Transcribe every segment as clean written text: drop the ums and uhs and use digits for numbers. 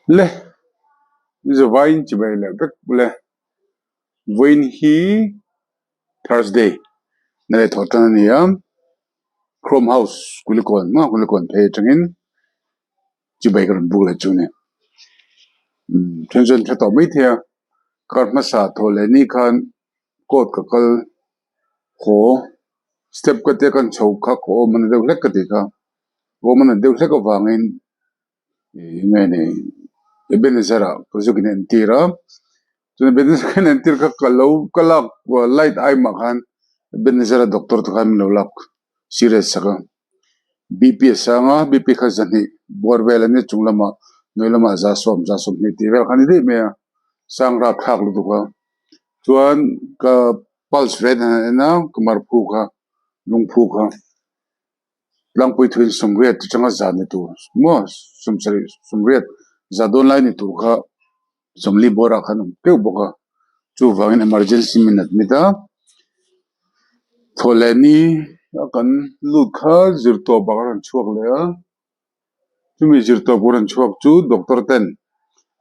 Le zavaiin chibai leh vek le vawiin hi Thursday na leh thawh tan a ni a Chrome house Kulikawn hma Kulikawn phei atangin chibai ka rawn buk leh chu a ni umm then chuan hre tawh maithei a kar hmasa thawh leh ni khan court ka kal haw step ka tia kan chho kha ka awm a na deuh hlek ka tih kha ka awm a na deuh hlek avangin ih nge ni Ebenezer ah ka zuk in entir a chuan Ebenezer ka entir kha ka lo ka lak light ai mah khan Ebenezer a doctor te khan min lo lak serious sak a BP a sang a BP kha zahnih buar vel a nia chung lamah hnuai lamah za sawm za sawmhnih tih vel kha a ni daih mai a sang rapthlak lutuk a chuan ka pulse rate an han en a ka marphu kha lungphu kha. Tlangpui thuin sawmriat atanga za ni tur maw sawmsarih sawmriat za dawn lai ni tur kha sawmli bawrah khan awm keuh bawk a chuvangin emergency min admit a thawhleh ni a kan lut kha zirtawp ah a rawn chhuak leh a chumi zirtawp a rawn chhuak chu doctor ten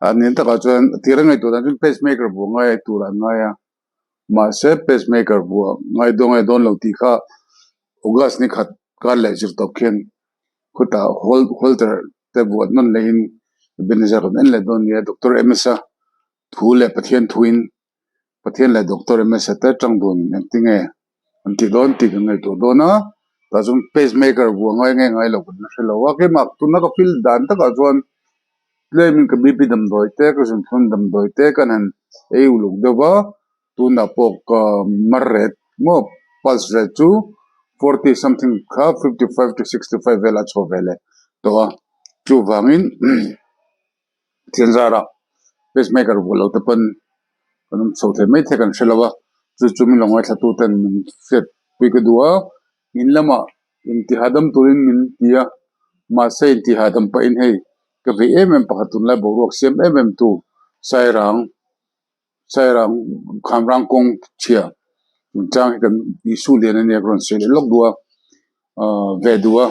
an nen takah chuan a tir a ngaihtuah dan chuan pacemaker buh a ngai tur an ngai a. Mahse, pacemaker buah ngai dawn ngai dawn lo tih kha August ni khat kar leh zir tawp khian khutah Holter te buat nawn lehin Ebenezer rawn en leh dawn nia Doctor Emesa thu leh Pathian thuin Pathian leh Doctor Emesa te tang dun engtinge an tih dawn tih kan ngaihtuah dawn a, tah chuan pacemaker buah ngai nge ngai lo kan la hre lo a, keimah tuna ka feel dan takah chuan Tlemin ka BP damdawi te ka zunthun damdawi te kan han ei uluk deuh a, tunah pawh ka mar ret maw pulse rate chu 40 something kha 55 to 65 vel a chhuah ve leh tawh a, chuvangin thian zarah pacemaker vuah lo te pawn kan awm chho thei maithei kan hre lo a, chu chu min lo ngaithla tu ten min hriat pui ka duh a, in lamah Intihahdam turin min ti a, mahse intihahdam pahin hei ka vei em em pakhat tunlai boruak siam em em tu Sairang Sairang Khamrang kawng chhia chungchang hi kan Isu lian a nia ka rawn sawi leh lawk duh a, ahh ve duh a.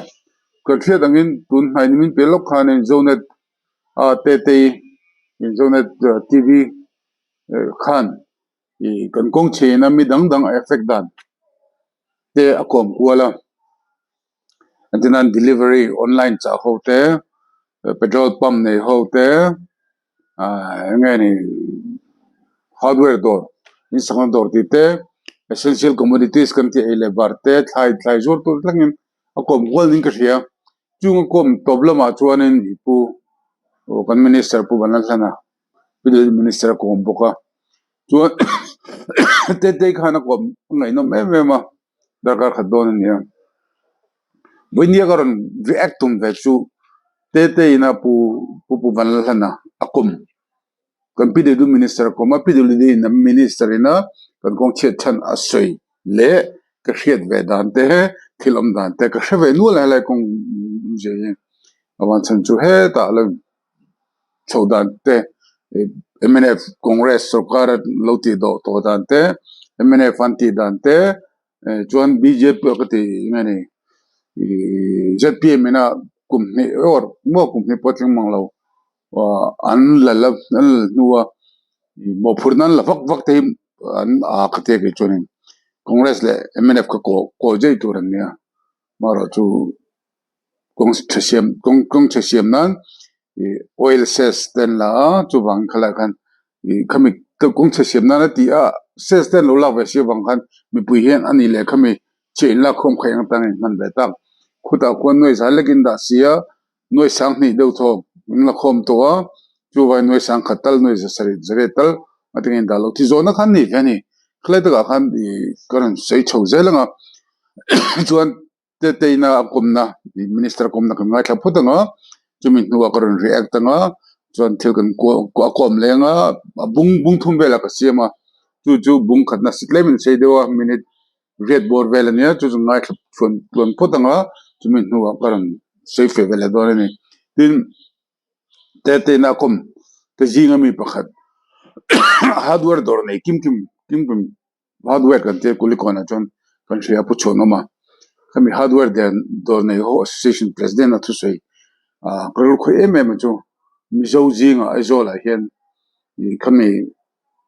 Kan hriat angin tun hnai ni min pe lawk khanin Zonet a Tetei Zonet TV khan ih kan kawng chhiain a mi dang dang a effect dan te a kawm kual a entirnan delivery online chah ho te petrol pump nei ho te ahh eng nge ni hardware dawr in sangha dawr tih te essential commodities kan tih ei leh bar te thlai thlai zuar tur thlengin a kawm kual niin ka hria chung a kawm tawp lamah chuanin ih pu kan minister pu Vanlalhlana. Minister a kawm bawk a chuan Tetei khan a kawm a ngaihnawm em em a darkar khat dawn a ni a vawinia ka rawn react tum ve chu Tetei in a pu pu pu Vanlalhlana a kawm kan PWD minister a kawm a PWD in a minister in a kan kawng chhiat chhan a sawi leh ka hriat ve dan te thil awm dan te ka hre ve nual a helai kawng awmzia hi a van chhan chu hetah lo chho dan te mnf congress sorkar a lo tih dawh tawh dan te mnf an tih dan te chuan bjp ka tih nge ni ihh zpm ina kum hnih or maw kum hnih pawh a tling mang lo an la la an la hnu a mawhphurhna an la vak vak te hi an aa ka tia kei chuanin congress leh mnf kha kaw kaw zai tur an nia amaherawhchu. Kawng tha siam kawng kawng tha siam nan ih oil cess te an la a chuvang khalai khan ih khami kawng chhe siam nan a tih a cess te an lo lak ve si avang khan mipui hian a nih leh khami chhiah in lak khawm kha eng atangin hman ve tak khutah khuan nuai zai lekin dah si a nuai sang hnih deuh thaw an la khawm tawh a chuvangin nuai sang khat tal nuai za sarih zariat tal a tengin dah lo ti zawhna khan ni ve a ni khalai takah khan ih ka rawn sawi chho zel ang a chuan. Teteina a kawmna minister a kawmna kan ngaithla phawt ang a chumi hnuah ka rawn react ang a chuan thil kan a kawm leng a a bung bung thum velah ka siam a chu chu bung khatna si tlem in sei deuh a minute riat bawr vel a nia chu chu ngaithla tluan tluan phawt ang a chumi hnuah ka rawn sawi feh ve leh dawn a ni tin Teteina a kawm te zinga mi pakhat hardware dawr nei kim kim kim kim. Hardware kan tia Kulikawnah chuan kan hria a pu chhuan awm a khami hardware den dawr nei ho association president a thusawi ah ka rilru khawih em em a chu. Mizo zingah Aizawlah hian ih khami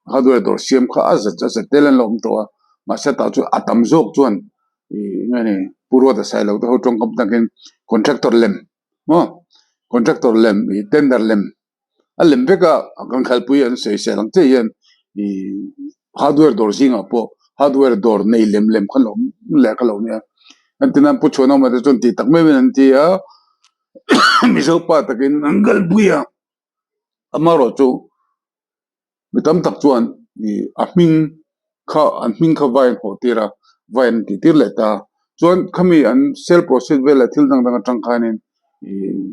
hardware dawr siam kha a zat a zat tel an lo awm tawh a, mahse tah chu a tam zawk chuan ih eng nge ni Pu Ruata Sailo te ho tawngkam takin contractor lem maw contractor lem ih tender lem a lem vek a kan khalpui an sawi sel ang chiah hian ih hardware dawr zingah pawh hardware dawr nei lem lem kha an lo awm leh kha lo nia entir nan Pu Chhuanawma te chuan tih tak mai mai an ti a Mizo pa takin an kalpui a amaherawh chu. Mi tam tak chuan ih a hming kha an hming kha vai an hawh tir a, vai an tih tir leh ta. Chuan khami an sale proceed vel leh thil dang dang atang khanin ih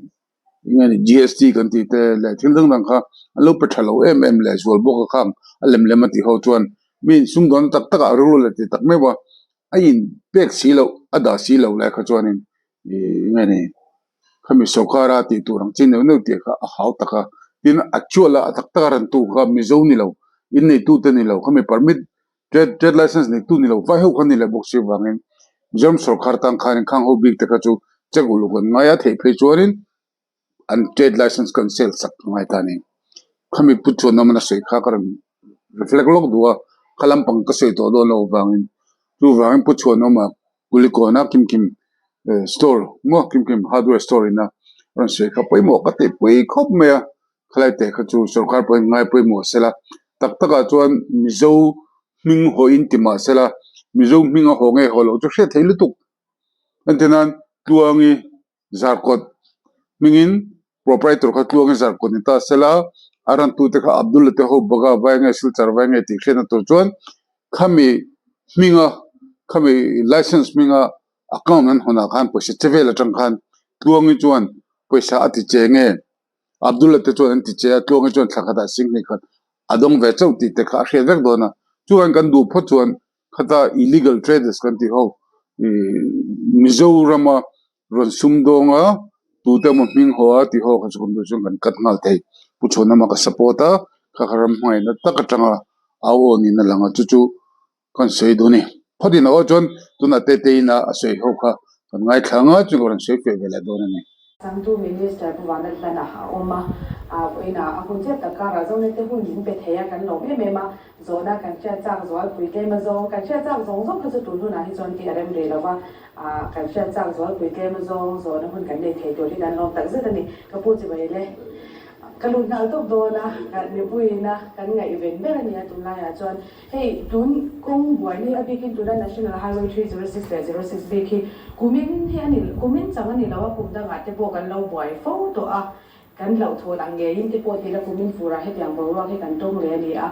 eng nge ni GST kan tih te leh thil dang dang kha an lo pe tha lo em em leh zual bawk a khang a lem lem a tih ho chuan mi sumdawn tak tak ah rilru leh ti tak meuh a, a in pek si loh a dah si loh lai kha chuanin ih eng nge ni Khami sawrkara tih tur ang chi neuh neuh tih kha a hau tak a, tin a chual a, a tak tak a ran tu kha Mizo ni lo, in neitu te ni lo, khami permit trade trade license neitu ni lo vai ho kha ni leh bawk si avangin Mizoram sawrkar tan khanin khang ho bik te kha chu check uluk an ngai a, theih phei chuanin an trade license kan sel sak a ngai ta a ni. Khami put chuan awm a sawi kha ka rawn reflect lawk duh a, kha lampang ka sawi tawh dawn loh avangin chuvangin pu chhuan awm a Kulikawna kim kim store maw kim kim hardware store ina rawn sawi kha pawimawh ka tih pui khawp mai a, khalai teh kha chu sorkar pawhin ngai pawimawh sela tak takah chuan Mizo hming hawiin ti mah sela Mizo hming a haw nge haw loh chu hriat theih lutuk entir nan Tluangi Zarkawt hmingin proprietor kha Tluangi Zarkawt ni ta sela a rantute kha Abdul-a te ho Baga vai nge Silchar vai nge tih hriatna tur chuan khami hminga khami license hminga account an hawnah khan pawisa che vel atang khan Tluangi chuan pawisa a ti che nge Abdul-a te chuan an ti che a Tluangi chuan thla khatah singhnih khat a dawng ve chauh tih te kha a hriat vek dawn a chuan kan duh phawt chuan Khata illegal traders kan tih ho ih Mizorama rawn sum dawng a tute emaw hming haw a tih ho kha chu kan duh chuan kan cut nghal thei. Pu Chhuanama ka support a, kha kha ram hmangaihna tak atanga au aw niin a lang a, chu chu kan sawi duh a ni. Phawtin a aw chuan tunah Tete ina a sawi ho kha kan ngaithla ang a, chu ka rawn sawi feh ve leh dawn a ni. Changtu Minister Pu Vanlalhlana a awm a, vawiinah a hun zet tak karah Zonete hun min pe thei a, kan lawm em em a, zawhna kan hriat chak zualpui tlem azawng, kan hriat chak zawng zawng kha chu tun hunah hi chuan tih a rem rih lo va, kan hriat chak zualpui tlem azawng zawhna hun kan nei thei tur hi kan lawm tak zet a ni. Ka pu chibai le, ka lut nghal tawp dawn a, mipuiina kan ngaihven ber a ni a tunlaiah chuan. Hei tun kawng buai ni a bikin tuna National Highway 306 leh 06 bik hi kumin hi a ni kumin chang a ni lo a, kum dangah te pawh kan lo buai fo tawh a, kan hlauhthawn ang ngeiin te pawh ti la kumin furah hetiang boruak hi kan tawng leh a ni a.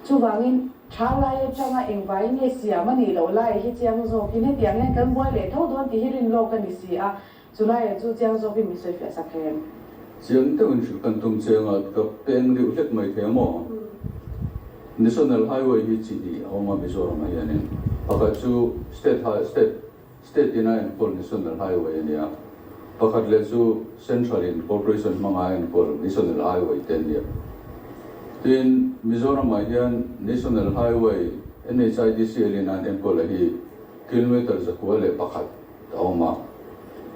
Chuvangin tha lai atanga engvaiin nge siam a nih loh lai hi chiang zawkin hetiang hian kan buai leh tho dawn tih hi rin lawk a ni si a, Chulaiah chu chiang zawkin min sawi fiah sak thei em? Chiang deuhin hrilh kan tum chiang a, ka peng deuh hlek mai thei a maw? National Highway hi chi hnih a awm a Mizoramah hianin. Pakhat chu State High State State in a enkawl National Highway a ni a, pakhat leh chu Central in Corporation hmanga a enkawl National Highway te an ni a. Tin, Mizoramah hian National Highway NHIDCL in an enkawl a hi kilometre 101 a awm a,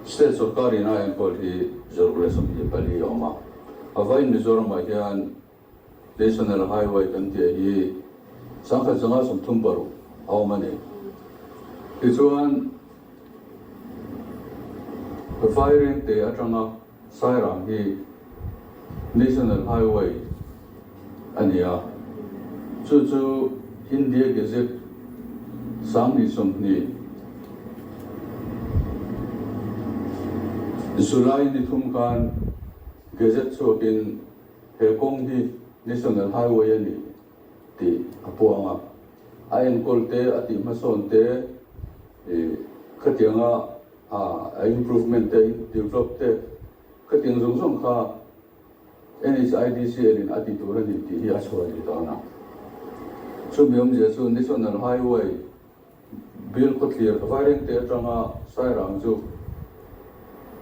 state sorkar in a enkawl hi 124 a awm a, a vain Mizoramah hian National Highway kan tih hi 1136 a awm a ni. Tichuan, Vairengte atanga Sairang hi National Highway a ni a, chu chu India Gazette 2020 July ni thum khan Gazette chhuakin he kawng hi National Highway a ni tih a puang a, a enkawl te, a tih hmasawn te, khatianga A improvement te, develop te, khatiang zawng zawng kha NHIDCL in a ti tur a ni tih hi a chhuah leh dawn a. Chumi awmzia chu National Highway bill khawthlir Vairengte atanga Sairang chu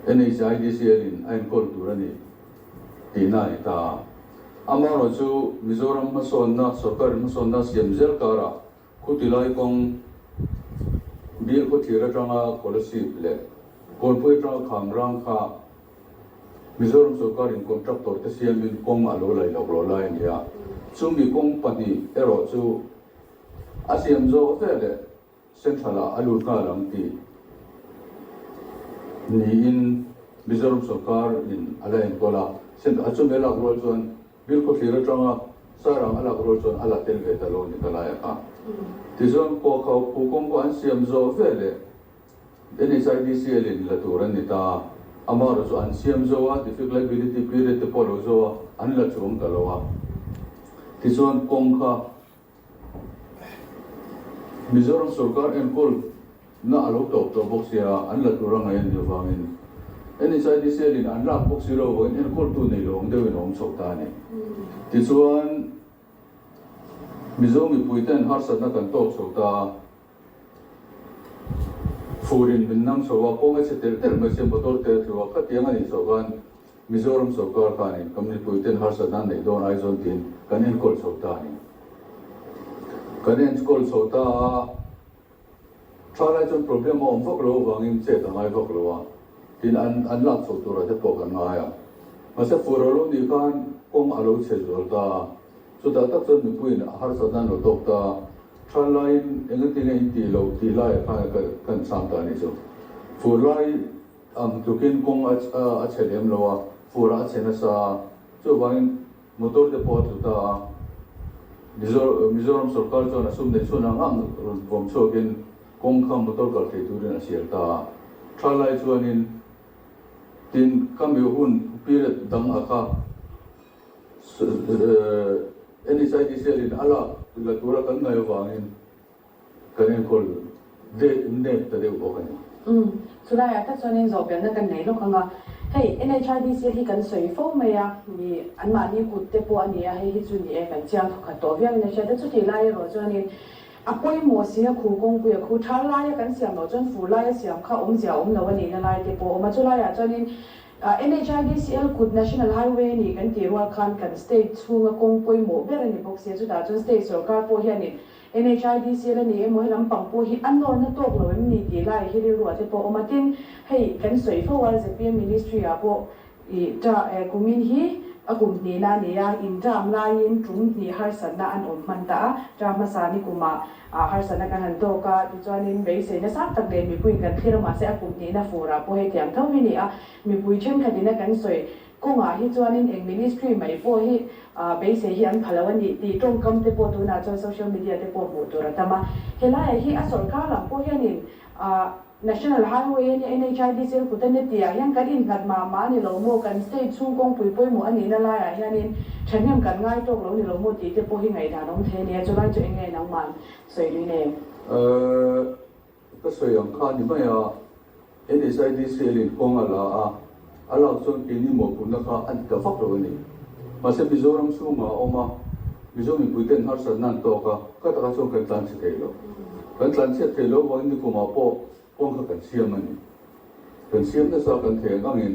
NHIDCL in a enkawl tur a ni tihna a ni ta a. Amaherawhchu Mizoram hmasawnna, sorkar hmasawnna siam zel karah Khutilai kawng Bial khawthlir atanga Kolasib leh Kawnpui atanga Khamrang kha Mizoram sorkarin contractor te siamin kawng a lo lai lawk lo lai a ni a, chumi kawng pahnih erawh chu a siam zawh veleh Central ah a lut nghal ang tih niin Mizoram sorkar in a la enkawl a, a chumi a lak rual chuan Bilkhawthlir atanga Sairang a lak rual chuan a la tel ve ta lo ni ka lai a kha. Tichuan Khuakhau phu kawng pawh an siam zawh veleh NHIDCL in la tur an ni ta a, amaherawhchu chu an siam zo a, defect liability period te pawh a lo zo a, an la chuang ta lo a. Tichuan kawng kha Mizoram sorkar enkawl na a lo tawp tawh bawk sia, an la tur a ngaih an nih avangin NHIDCL in an lak bawk si lo avangin enkawltu nei lo ang deuhin a awm chho ta a ni. Tichuan Mizo mipuiten harsatna kan tawk chho ta a. Furin min nang chho a, kawng a chhe telh telh mai sia motor te a tlu a, khatiang a nih chhoh khan Mizoram sorkar khanin kan mipuiten harsatna an neih dawn Aizawl tiin kan enkawl chho ta a ni. Kan enkawl chho ta a, tha lai chuan problem a awm vak lo avangin chet a ngai vak lo a, tin an an lak chho turah te pawh kan ngai a. Mahse fur a lo nih khan kawng a lo chhe zual ta a, chutah tak chuan mipuiin harsatna an lo tawk ta a, Tha laiin engatinge in tih loh tih laiah khan kan chhang ta a nih chu. Fur lai ang tlukin kawng a chhe lem lo a, furah a chhe nasa a, chuvangin motor te pawh a tlu ta a. Mizoram sorkar chuan a sum neih chhun ang ang rawn vawm chhuakin kawng kha motor kal thei turin a sial ta a. Tha lai chuanin tin ka mi hun period dang a kha. NHIDCL in a lak la tura kan ngaih avangin kan enkawl nep ta deuh bawk a ni. Umm, chulaiah tak chuanin zawhbelhna kan nei lawk ang a, hei NHIDCL hi kan sawi fo mai a, mi anmahni kut te pawh a ni a, hei hi chu ni e, kan chiang thawkhat tawh viauin a hriat a, chutih lai erawh chuanin a pawimawh si a khu kawngpui a khu thal laia kan siam loh chuan fur laia siam kha awmzia awm lo a nihna lai te pawh a awm a, chulaiah chuanin NHIDCL kut National Highway a ni kan tih rual khan kan state chhunga kawng pawimawh ber a ni bawk sia, chutah chuan state sorkar pawh hianin NHIDCL a ni emaw he lampang pawh hi a nawrna tawk lo em ni tih lai hi rilru ah te pawh a awm a, tin hei kan sawi fo a zpm ministry ah pawh ih ta kumin hi a kum hnihna a ni a, in term laiin tum hnih harsatna an awm hman ta a, term hmasa ni kumah Ah harsatna kan han tawk a, tichuanin beiseina sang tak nen mipuiin kan thlir a, mahse a kum hnihna furah pawh hei tiang tho hi ni a, mipui thenkhatin a kan sawi kawngah hi chuanin eng ministry mai pawh hi beisei hi an pha lo a ni tih tawngkam te pawh tunah chuan social media te pawh hmuh tur a tam a, helaiah hi a sawrkar lam pawh hianin ah. National Highway a nia NHIDCL kut a nia tih ah hian kan innghat mah mah a ni lo maw, kan state chhung kawngpui pawimawh a nihna laiah hianin thahnem kan ngai tawk lo ni lo maw tih te pawh hi ngaihdan awm thei a nia, chulai chu eng nge nangmah sawi lui nei? Ka sawi ang kha a ni mai a, NHIDCL in kawng a la a, a lak chuan keini mawhphurhna kha a ni ta vak lo a ni. Mahse Mizoram chhungah a awm a, Mizo mipuiten harsatna an tawk a, ka takah chuan kan tlanchhe thei lo. Kan tlanchhiat thei lo vangin nikumah pawh kawng kha kan siam a ni. Kan siam nasa kan thei ang angin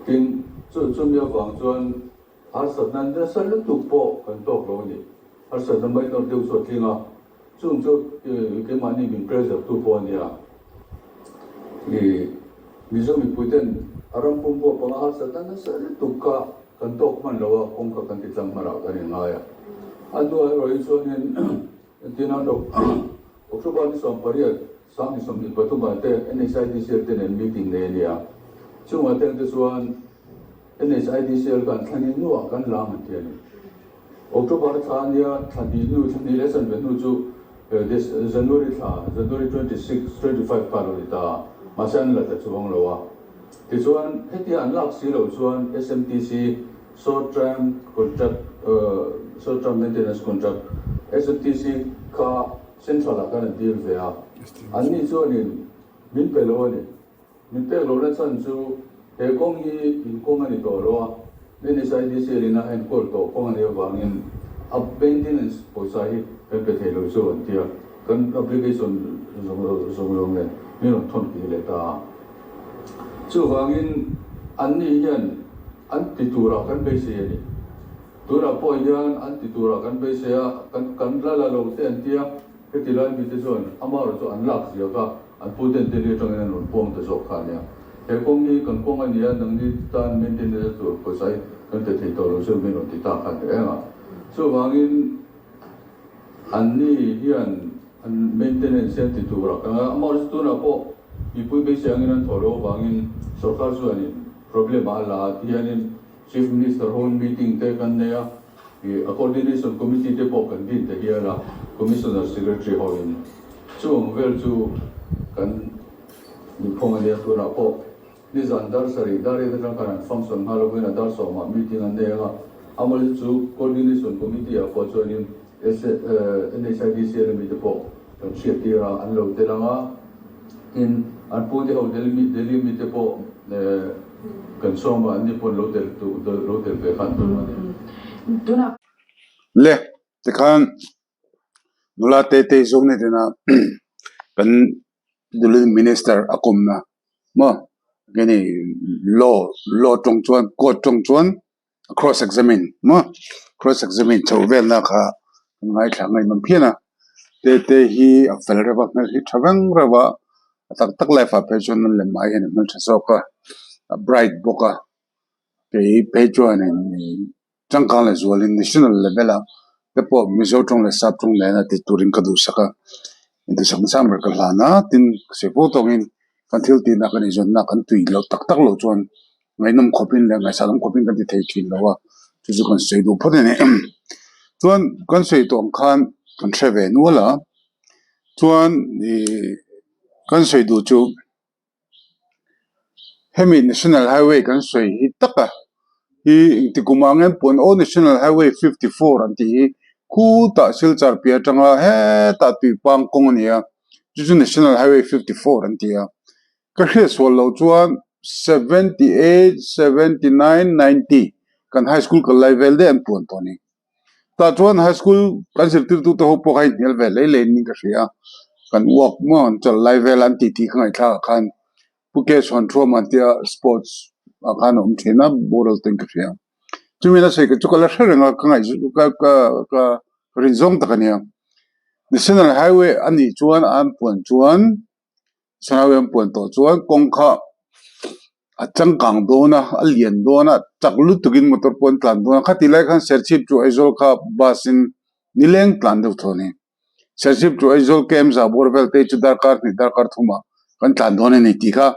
tin chu chumi avang chuan harsatna nasa lutuk pawh kan tawk lo a ni. Harsatna minor deuh chu a tling a, chung chu keimahni min pressure tu pawh a nia. Mizo mipuiten a ram pum pawh panga harsatna nasa lutuk kha Kan tawk hman lo a, kawngka kan ti tlang hman ah kan inngai a. A hnuah erawh hi chuanin entirnan October ni 18, 2023 ah te NHIDCL te nen meeting nei a ni a. Chungah te ang te chuan NHIDCL khan thla hnih hnuah kan la ang an ti a ni. October thla a nia, thla hnih hnu, thla hnih leh chanve hnu chu January thla, January 26, 25 kha a lo ni ta a, mahse an la ta chuang lo a. Tichuan, hetia an lak si loh chuan SMTC, Short Term Contract, Short Term Maintenance Contract, SMTC kha Central ah khan an deal ve a, anni chuanin min pe lo a ni. Min pek lohna chhan chu he kawng hi in kawng a ni tawh lo a, NSIDCL in a enkawl tawh kawng a nih avangin a maintenance pawisa hi kan pe thei lo chu an ti a, kan application zawng zawng nen min rawn thawn kir leh ta a. Chuvangin anni hian an ti turah kan beisei a ni. Tunah pawh hian an ti turah kan beisei a, kan kan la la lo te an ti a, heti lai mite chuan amaherawhchu an lak ziak a, an puten Delhi atangin an rawn puang ta zawk kha a nia. He kawng hi kan kawng a nia, nangni tan maintenance tur pawisa hi kan pe thei tawh lo chu min rawn ti ta kha ni reng a. Chuvangin anni hian an maintenance hian ti tur a kan ngai a, amaherawhchu tunah pawh mipui beisei angin an thawh loh avangin sorkar chuanin problem ah a la a ti hianin Chief Minister hoin meeting te kan nei a, ih a coordination committee te pawh kan din ta hial a, Commissioner Secretary hoin chung vel chu kan nihphawng a nia tunah pawh nizan dar sarih dar riat atang khan an function nghal lovin a dar sawmah meeting an nei ang a, amaherawhchu chu coordination committee ah pawh chuanin NHIDCL ami te pawh kan hriat tir a, an lo tel ang a, tin an pu te ho Delhi ami te pawh kan sawm a, anni pawh an lo tel lo tel ve kha an tum a ni. Le, tikhan nula te te zawng ni tena kan Minister a kawmna maw nge ni law law tawng chuan court tawng chuan cross examine maw cross examine chhoh velna kha kan ngaithla ngaihnawm phian a te te hi a fel reuh a hmel hi tha veng reuh a a tak tak life ah phei chuan an lem ai hian a hmeltha zawk a a bright bawk a kei phei chuanin Changkang leh zualin national level ah te pawh Mizo tawng leh Sap tawng nena ti turin ka duhsak a, duhsak nasa ber ka hlan a, tin Seipaw tawngin kan thil tihna kan inzawnna kan tui loh tak tak loh chuan ngaihnawm khawpin leh ngaihsanawm khawpin kan ti thei thin lo a, chu chu kan sawi duh phawt a ni. Chuan kan sawi tawh ang khan kan hre ve nual a, chuan ih kan sawi duh chu. Hemi National Highway kan sawi hi tak a hi engti kum ah nge pawn aw National Highway 54 an tih hi khutah Silchar piah atanga hetah Tuipang kawng a ni a chu chu National Highway 54 an ti a ka hriat sual loh chuan 78 79 90 kan high school kal lai vel daih an puan tawh a ni. Tah chuan high school kan zirtirtu te ho pawh kha inhnial ve hlei hlei niin ka hria a, kan uak maw an chawlh lai vel an titi ka ngaihthlak ah khan Pu Ke Chhuan Thuam an tia sports ah khan a awm thin a boral ten ka hria. Chumi na sawi chu ka la hre reng a ka ngaih ka ka ka rin zawng tak a nia. National Highway a nih chuan an puan chuan Sangau an puan tawh chuan kawng kha a changkang dawn a, a lian dawn a, chak lutukin motor pawh an tlan dawn a, khati lai khan Serchhip chu Aizawl kha bus in nileng tlan deuh thaw a ni. Serchhip chu Aizawl KM Zabawr vel te chu darkar hnih darkar thumah kan tlan dawn a ni tih kha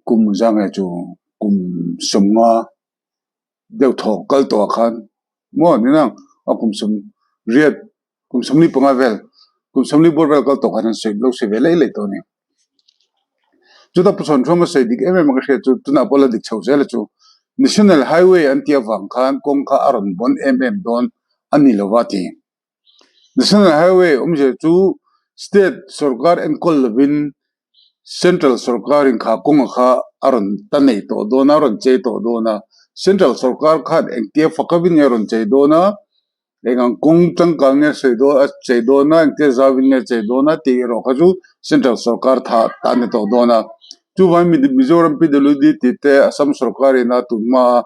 kum zange chu kum sawmnga deuh thaw kal tawh ah khan maw ni nang a kum sawm riat kum sawmli panga vel kum sawmli bawr vel kal tawh khan an sawi lo sawi ve laih laih tawh a ni. Chutah Pu Chhawnchhuam a sawi dik em em a ka hriat chu tunah pawh la dik chho zel a chu National Highway an tih avang khan kawng kha a rawn bawn em em dawn a ni lova ti. National Highway awmzia chu State sorkar enkawl lovin Central sorkarin kha kawnga kha a rawn ta nei tawh dawn a, a rawn chei tawh dawn a. Central sorkar khan engtia fakavin nge a rawn chei dawn a, eng ang kawng changkang nge sawi dawn a chei dawn a, engtia zauvin nge chei dawn a tih erawh kha chu Central sorkar tha ta a ni tawh dawn a. Chuvangin Mizoram PWD tih te Assam sorkarin a tunhma a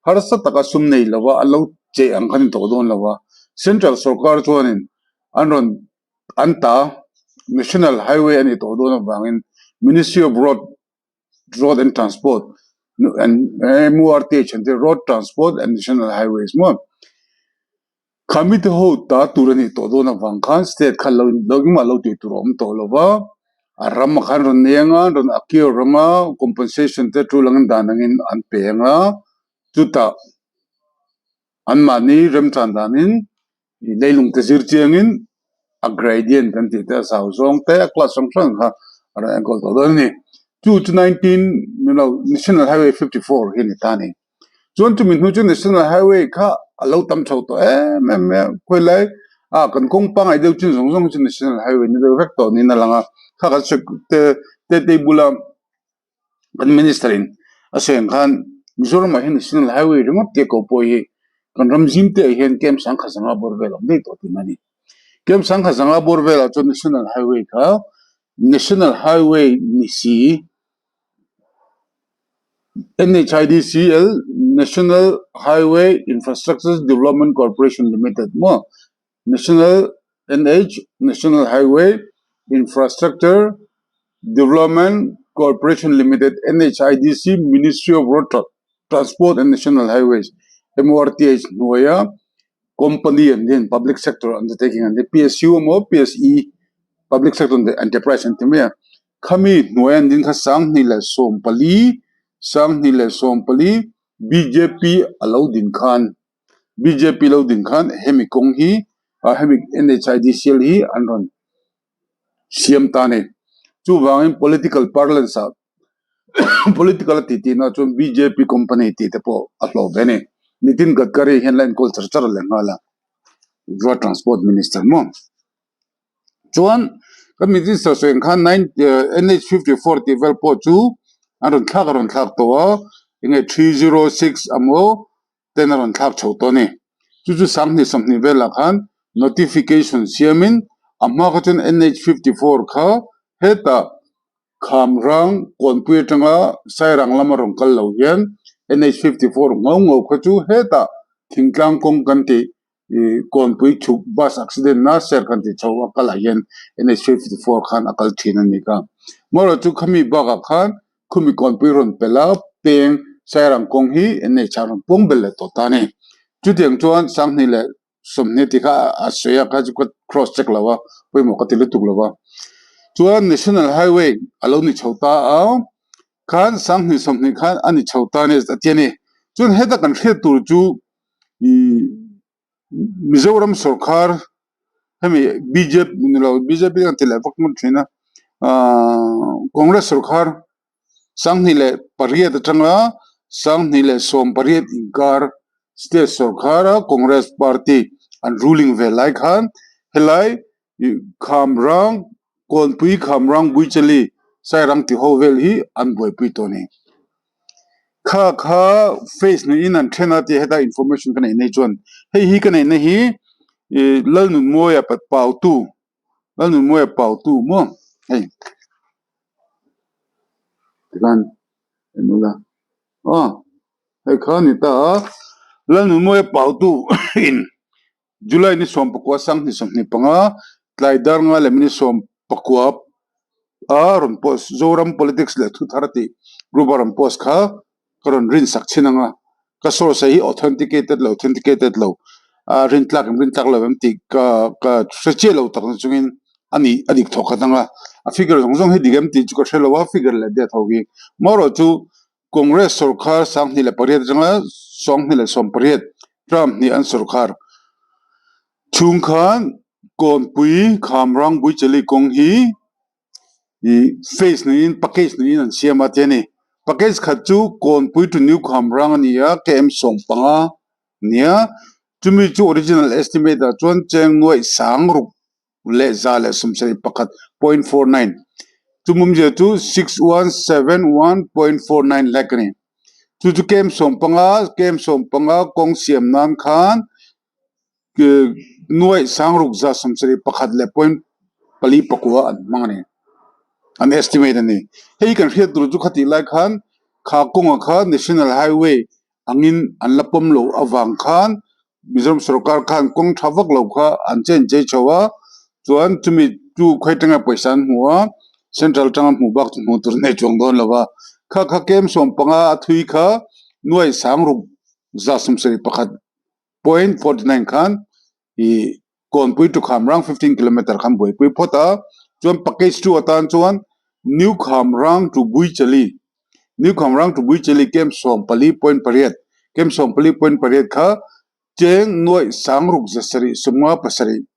harsa taka sum nei lova an lo chei ang kha ni tawh dawn lo a, Central sorkar chuanin an rawn an ta National Highway a nih tawh dawn avangin Ministry of Road Road and Transport MURTH an ti Road Transport and National Highways maw kha mite ho ta tur a nih tawh dawn avang khan state khan lo lo engmah lo tih tur a awm tawh lo va, a ram ah khan rawn nei anga rawn acquire anga compensation te tul angin dan angin an pe anga chutah anmahni remchan danin leilung te zir chiangin a gradient kan tih te a zau zawng te a class hrang hrang kha a rawn enkawl tawh dawn a ni. Chu chu 19 National Highway 54 hi a ni ta a ni. Chuan chumi hnu chu National Highway kha a lo tam chho tawh em em mai a, khawilai ah kan kawng pangngai deuh chin zawng zawng chu National Highway ni deuh vek tawh niin a lang a, kha kan sawi te te bula kan Minister in a sawi ang khan Mizoram ah hian National Highway ringawt te ko pawh hi kan ram zim te ah hian camp sangkhat zanga bawr vel a awm daih tawh tihna a ni. Camp sangkhat zanga bawr velah chuan National Highway kha National Highway ni si NHIDCL National Highway Infrastructure Development Corporation Limited maw National NH National Highway Infrastructure Development. Corporation Limited, NHIDC, Ministry of Road Transport and National Highways, MORTH, hnuaia company an din, public sector undertaking an ti, PSU emaw PSE, public sector enterprise an ti mai a. Khami hnuaia an din kha 2014, 2014 bjp a lo din khan, bjp lo din khan hemi kawng hi, hemi NHIDCL hi an rawn siam ta a ni. Chuvangin political parlance ah political a tih tihna chuan bjp company tih te pawh a hlawh ve a ni. Nitin Gadkari hian la enkawl char char leh nghal a, Road Transport Minister maw. Chuan kan minister sawi ang khan nine NH54 tih vel pawh chu an rawn thlak a rawn thlak tawh a, enge 306 emaw ten a rawn thlak chho tawh a ni. Chu chu 2020 velah khan notification siamin a hma kha chuan NH54 kha hetah Khamrang Kawnpui atanga Sairang lama rawn kal lo hian NH54 ngau ngau kha chu hetah thingtlang kawng kan tih ih Kawnpui chhuk bus accident na ser kan tih chho a kalah hian NH54 khan a kal thin a ni kha. Amaherawhchu chu khami bakah khan Khumi kawnpui rawn pelh a, peng Sairang kawng hi NH ah rawn pawng belh leh tawh ta a ni. Chutiang chuan 2020 tih kha a sawi a, kha chu ka cross check lo a, pawimawh ka ti lutuk lo va. Chuan National Highway a lo ni chho ta a, khan 2020 khan a ni chho ta a ni a ti a ni. Chuan heta kan hriat tur chu ih Mizoram sorkar hemi bjp ni lo bjp an ti leh vak ngawt thin a ahh Congress sorkar 2008 atanga 2018 inkar state sorkar a Congress party an ruling ve lai khan helai ih Khamrang Kawnpui Khamrang Buichali Sairang tih ho vel hi an buaipui tawh a ni. Kha kha face niin an then a tih heta information ka neih nei chuan hei hi ka neihna hi ih Lalnunmawia pautu Lalnunmawia pautu maw hei tikhan en ula aw hei kha a ni ta a Lalnunmawia pautu in July ni 19 2025 tlai dar nga leh minute 19 a rawn post Zoram Politics leh Thuthar tih group a rawn post kha ka rawn rin sak chin ang a, ka source hi authenticated lo authenticated lo a rin tlak em rin tlak lo em tih ka ka hre chiah lo tak na chungin a nih a dik thawk khat ang a, a figure zawng zawng hi dik em tih chu ka hre lo a figure leh date ho hi marawh chu Congress sorkar 2008 atanga 2018 term hnih an sorkar chhung khan Kawnpui Khamrang Buichali kawng hi ih phase niin package niin an siam a ti a ni. Package khat chu Kawnpui to New Khamrang a ni a KM 15 a ni a chumi chu original estimate ah chuan cheng nuaih sang ruk 171.49 chumawmzia chu 6171.49 lakh a ni. Chu chu kem 15 kem 15 kawng siam nan khan nuaih sang ruk 71 leh point pali pakua an hmang a ni an estimate a ni. Hei kan hriat tur chu khatih lai khan kha kawngah kha national highway angin an la pawm loh avang khan Mizoram sorkar khan kawng tha vak lo kha an chen chei chho a, chuan chumi chu khawi atanga pawisa an hmu a, central atanga hmuh bak chu hmuh tur an nei chuang dawn lo va, kha kha kem 15 a thui kha nuai sang ruk 71.49 khan ih Kawnpui to Khamrang 15 kilometer khan buaipui phawt a, chuan package 2 atan chuan New Khamrang to Buichali New Khamrang to Buichali kem 14.8 kem 14.8 kha cheng nuaih sang ruk 700 57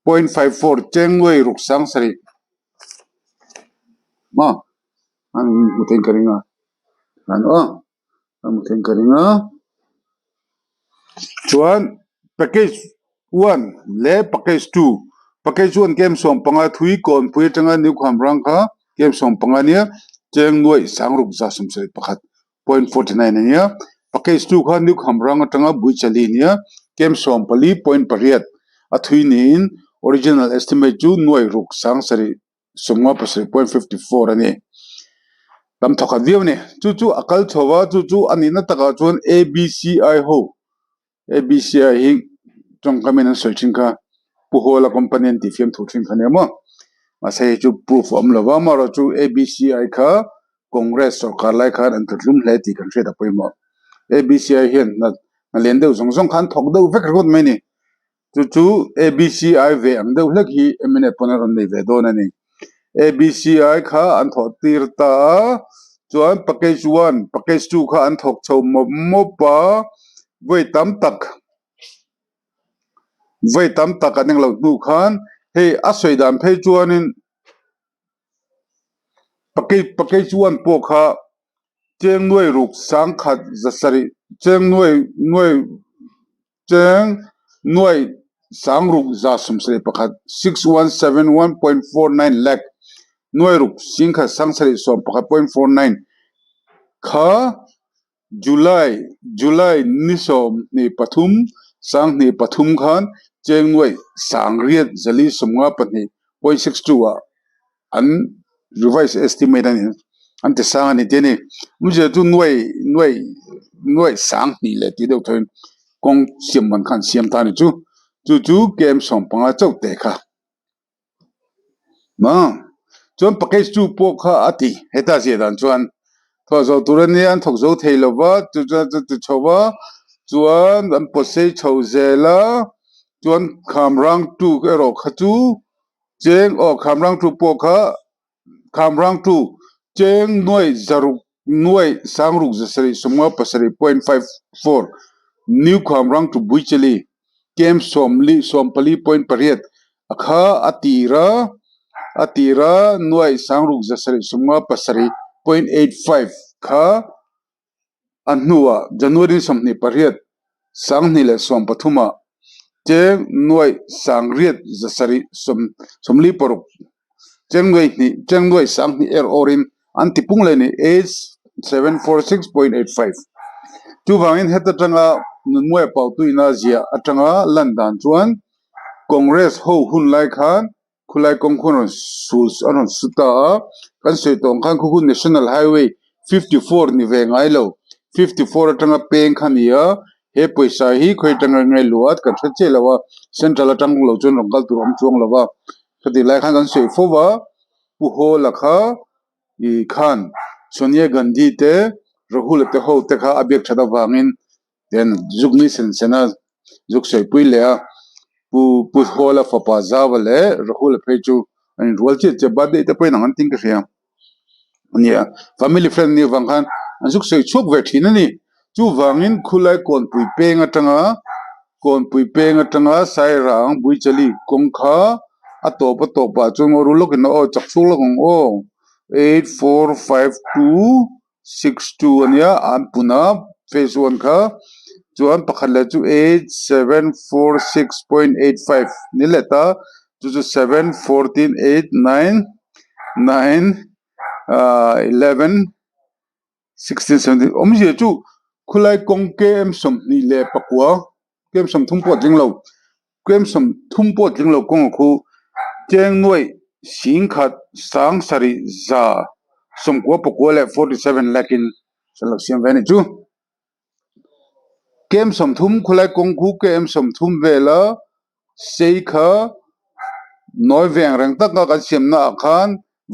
.54 cheng nuaih ruk sang sarih maw an hmu thei ka ring a an aw an hmu thei ka ring a chuan package one leh package two package one kem 15 thui kawnpui atanga New Khamrang kha kem 15 ania cheng nuaih sang ruk 71.49 ania package two kha New Khamrang atanga Buichali ania kem 14.8 a thui niin original estimate chu nuaih ruk sang sarih 57.54 a ni. Tam thawkhat viau a ni. Chu chu a kal chho a, chu chu a nihna takah chuan ABCI ho, ABCI hi tawngkamin an sawi thin kha, Pu Hawla company an tih fiamthu thin kha nia maw. Mahse hei chu proof a awm lo va, amaherawhchu ABCI kha Congress sorkar lai khan an tlutlum hle tih kan hriat a pawimawh. ABCI hian hna lian deuh zawng zawng kha an thawk deuh vek ringawt mai a ni. Chu chu ABCI ve ang deuh hlek hi mnf pawn a rawn nei ve dawn a ni. ABCI kha an thawh tir ta a, chuan package one, package two kha an thawk chho mawp mawp a, vawi tam tak vawi tam tak an englo hnu khan hei a sawi dan phei chuanin package package one pawh kha cheng nuai ruk sangkhat zasarih cheng nuai nuai. Cheng nuai sangruk 71, 6171.49 lakh, nuai ruk singkhat sangsarih 11.49 kha July July ni 23 2023 khan cheng nuai sangriat 452.62 ah an revise estimate a ni an ti sang a ni tih a ni awmzia chu nuai nuai nuai sang hnih leh tih deuh thawin kawng siam man kha an siam ta a ni chu chu chu kem 15 chauh teh kha maw chuan package two pawh kha a ti heta ziah dan chuan thawh zawh tur a nia an thawk zo thei lo va chu chuan chu ti chho va chuan an pawt sei chho zel a chuan kham rang two erawh kha chu. Cheng aw Khamrang tu pawh kha Khamrang tu cheng nuai zaruk nuai sangruk zasarih 57.54 New Khamrang to Buichali kem sawmli 14.8 a kha a tira a tira nuai sangruk zasarih 57.85 kha A hnuah January 28, 2013 ah cheng nuaih sangriat zasarih 46, cheng nuaih hnih, cheng nuaih sanghnih er awrin an ti pung leh a ni, 8746.85. Chuvangin heta tanga Nunmuaia Pautuina ziah atanga lan dan chuan Congress ho hun lai khan Khulai kawng khu an rawn sul an rawn su ta a, kan sawi tawh ang khan khu khu National Highway 54 ni ve ngai lo, 54 atanga peng kha a ni a, he pawisa hi khawi atanga ngai luh a kan hre chiah lo a, Central atang lo chuan rawn kal tur a awm chuang lo va, khatih lai khan kan sawi fo va, Pu Hawla kha ih khan Sonia Gandhi te Rahul te ho te kha a biak that avangin Ten zuk ni sen sen a zuk sawipui leh a, Pu Pu Hawla fapa Zava leh Rahula phei chu an inrual chiah chiah birthday te pawhin ang an tin ka hria a nia. Family friend nih avang khan an zuk sawi chhuak ve thin a ni. Chuvangin khulai kawnpui peng atanga kawnpui peng atanga Sairang Buichali kawng kha a tawp a tawpah chuan ngaw ru lawkin aw chak chhuak lawk ang aw 8452 62 a nia an pun a phase one kha chuan pakhat leh chu 8746.85 ni leh ta chu chu 7 14 8 9 9 ahh 11 16 17 awmzia chu khulai kawng km 24 Kem 30 pawh a tling lo, kem 30 pawh a tling lo kawng a khu cheng nuaih 10,000 7,994 leh 47 lakh in an lo siam ve a nih chu. Kem 30 khawlai kawng khu kem 30 vela sei kha nawi veng reng taka kan siamna ah khan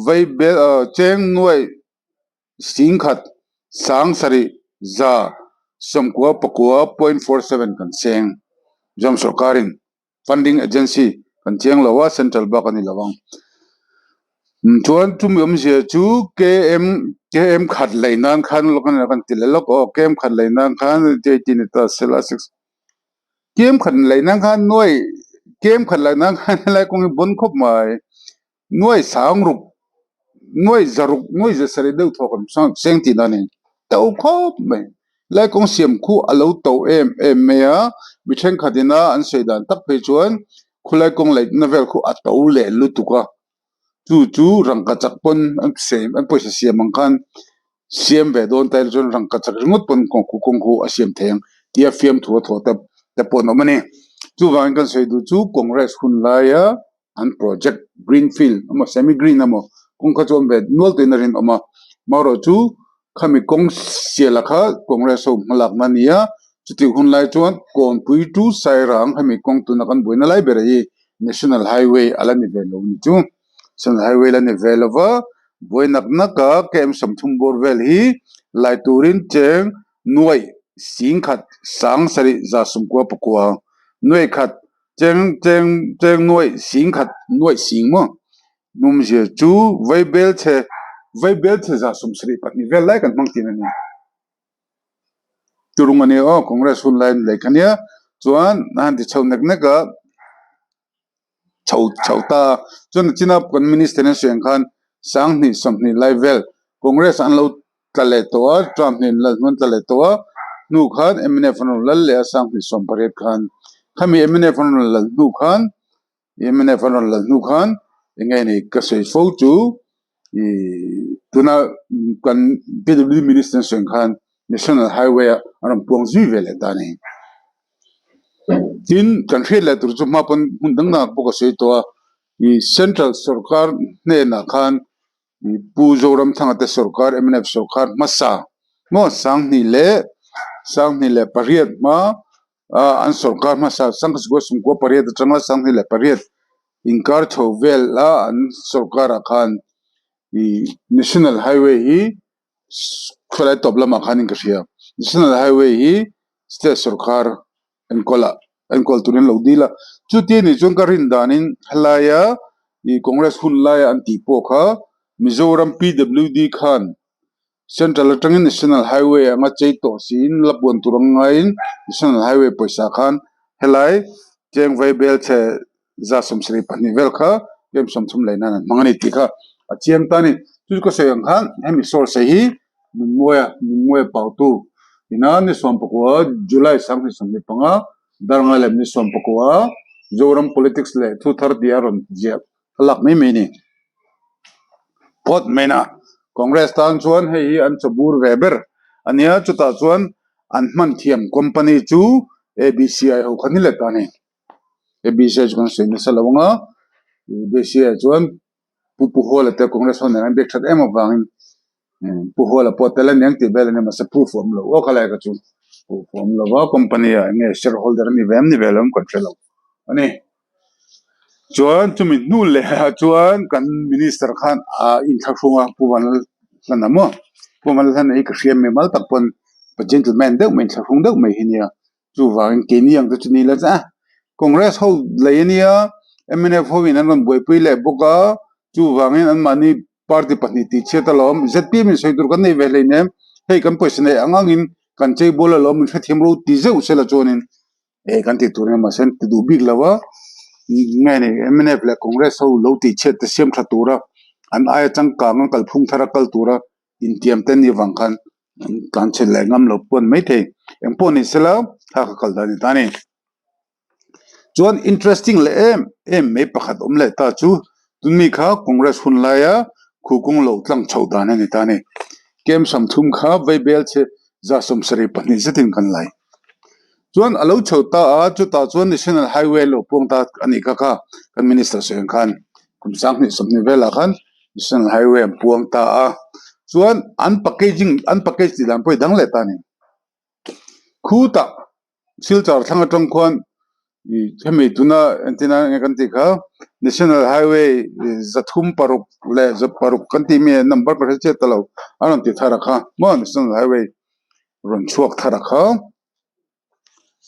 vei bel cheng nuaih 10,000 7,994.47 kan seng. Mizoram sorkarin funding agency kan chiang lo a, central bak a ni lo ang. Chuan chumi awmzia chu KM KM khat lei nan khan lawk a kan ti leh lawk aw KM khat lei nan khan eighteen ni ta sela six KM khat lei nan khan nuai KM khat lei nan khan helai kawng hi bawn khawp mai. Nuai sangruk, nuai zaruk, nuai zasarih deuh thawk an sang seng tih dan a ni. To khawp mai. Lai kawng siam khu a lo to em em mai a, mi thenkhat ina an sawi dan tak phei chuan khulai kawng laihna vel khu a to leh lutuk a. Chu chu rangkachak pawn an siam an pawisa siam ang khan siam ve dawn ta ila chuan rangkachak ringawt pawn kawng khu kawng khu a siam thei ang tia fiamthu a thawh te te pawh an awm a ni. Chuvangin kan sawi duh chu Congress hun laia an project green field emaw semi green emaw kawng kha chu awm ve nual tuin a rinawm a marawh chu khami kawng siala kha congress ho hmalakna a ni a chutih hun lai chuan kawnpui to sairang hemi kawng tuna kan buaina lai ber hi national highway a la ni ve lo a ni chu. National Highway la ni ve lo va, buai nak nak a KM 30 bawr vel hi lai turin cheng nuaih 10,000 7 199 nuaih khat cheng cheng cheng nuaih 10,000 nuaih sing maw Numzia chu vaibelchhe vaibelchhe 74 vel lai kan hmang thin a ni. Turung a nia aw, Congress hun lai lei kha nia chuan a han ti chho nek nek a, chho chho ta a. Chuan nachina kan minister in a sawi ang khan 2020 lai vel Congress an lo tla leh tawh a, term hnih an lal hnu an tla leh tawh a, hnu khan mnf an rawn lal leh a 2018 khan. Khami mnf an rawn lal hnu khan mnf an rawn lal hnu khan eng nge ni ka sawi fo chu ih tuna kan PWD minister sawi ang khan national highway ah an rawn puang zui ve leh ta a ni. Tin kan hriat leh tur chu hma pawn hmun dang dangah pawh ka sawi tawh a ih central sorkar hnenah khan Pu Zoramthanga te sorkar mnf sorkar hmasa maw 2028 hma an sorkar hmasa 1998 atanga 2008 inkar chho vel a an sorkar ah khan ih national highway hi khawlai tawp lamah khan in ka hria national highway hi state sorkar enkawl ah enkawl turin an lo dil a chuti anih chuan ka rin danin helaia ih congress hun laia an tih pawh kha Mizoram PWD khan central atangin national highway anga chei tawh siin la puan tur ang ngaiin national highway pawisa khan helai cheng vai bel chhe 72 vel kha kem 30 lei nan an hmang a ni tih kha a chiang ta a ni chu chu ka sawi ang khan hemi source hi Nunmawia Nunmawia Pautu ina ni 19 July 2025 Darngai leh ni 19 Zoram Politics leh thu thar tih a rawn ziah a lak mai mai a ni. Phawt mai na Congress tan chuan hei hi an chawbur ve ber a nia chutah chuan an hman thiam company chu ABCI ho kha ni leh ta a ni. ABCI chu kan sawi nasa lo ang a ABCI chuan Pu Pu Hawla te Congress ho nen an biak that em avangin Pu Hawla pawh tel a niang tih vel a nia mahse proof a awm lo aw khalai ka chu proof a awm lo va company ah eng nge shareholder a ni ve em ni ve lo em kan hre lo a ni. Chuan chumi hnu leh ah chuan kan minister khan a inthlahrung a Pu Vanlalhlana maw Pu Vanlalhlana hi ka hria mimal tak pawn pa gentleman deuh mai inthlahrung deuh mai hi nia Chuvangin keini ang te chu ni la che a, Congress ho lei a nia, mnf ho in an rawn buaipui leh bawk a, chuvangin anmahni party pahnih tih chhiat alawm, zpm in sawi tur kan nei ve hleinem, hei kan pawisa neih ang angin kan chei bual alawm min hrethiam ro ti zeuh sela chuanin eh kan tih tur nia mahse an ti duh bik lo a, nge ni mnf leh Congress ho lo tih chhiat te siam tha tura an aia changkang a kalphung thar a kal tura intiam te ni vang khan an tlan chhe leh ngam lo pawn maithei eng pawh ni sela thla ka kal dan a ni ta a ni. Chuan interesting leh em em mai pakhat awm leh ta chu tun mi kha Congress hun laia khukung lo tlang chhoh dan a ni ta a ni. Kem 30 kha vaibel chhe 72 zetin kan lai. Chuan a lo chho ta a chutah chuan National Highway lo puang ta a nih kha kha kan Minister sawi ang khan kum 2020 velah khan National Highway an puang ta a chuan an packaging an package tih dan pawh hi dang leh ta a ni. Khutah Silchar thlang atang khuan ih hemi tuna entir nan enge kan tih kha National Highway 306 leh 6 kan tih mi number ka hre chiat ta lo a rawn ti thar a kha maw National Highway rawn chhuak thar a kha.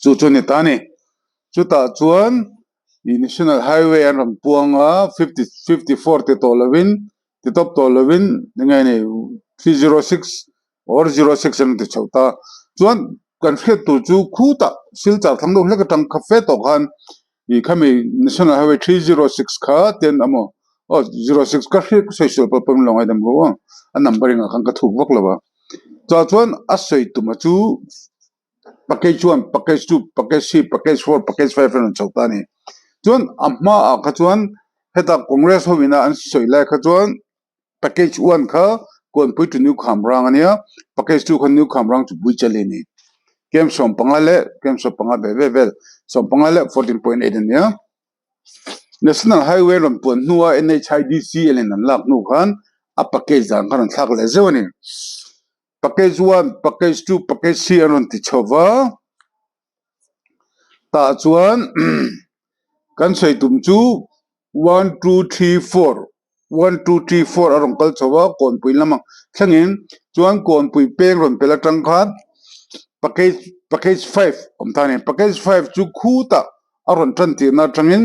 Chu chu a ni ta a ni. Chutah chuan ih national highway an rawn puang a fifty 54 ti tawh lovin ti tawp tawh lovin eng nge ni 306 or 06 an rawn ti chhoh ta. Chuan kan hriat tur chu khutah Silchar thlang deuh hlek atang kha fe tawh khan ih khami national highway 306 kha ten amaw aw 06 ka hriat ka sawi sual pawh pawh min lo ngaidam ru a a number engah khan ka thuk vak lo a. Chutah chuan a sawi tuma chu package one, package two, package three, package four, package five a rawn chho ta a ni. Chuan a hmaah kha chuan heta Congress ho ina an sawi lai kha chuan package one kha Kawnpui to New Khamrang a nia, package two kha New Khamrang to Buichali a ni. Kem 15 leh kem 15 ve ve vel 15 leh 14.8 a nia. National Highway rawn puan hnua NHIDCL in an lak hnu khan a package dan kha rawn thlak leh zeuh a ni. Package one, package two, package three an rawn ti chho va, tah chuan kan sawi tum chu one, two, three, four. One two three four a rawn kal chho a kawnpui lamah thlengin chuan kawnpui peng rawn pel atang khan package package five awm ta a ni package five chu khutah a rawn tan tirna atangin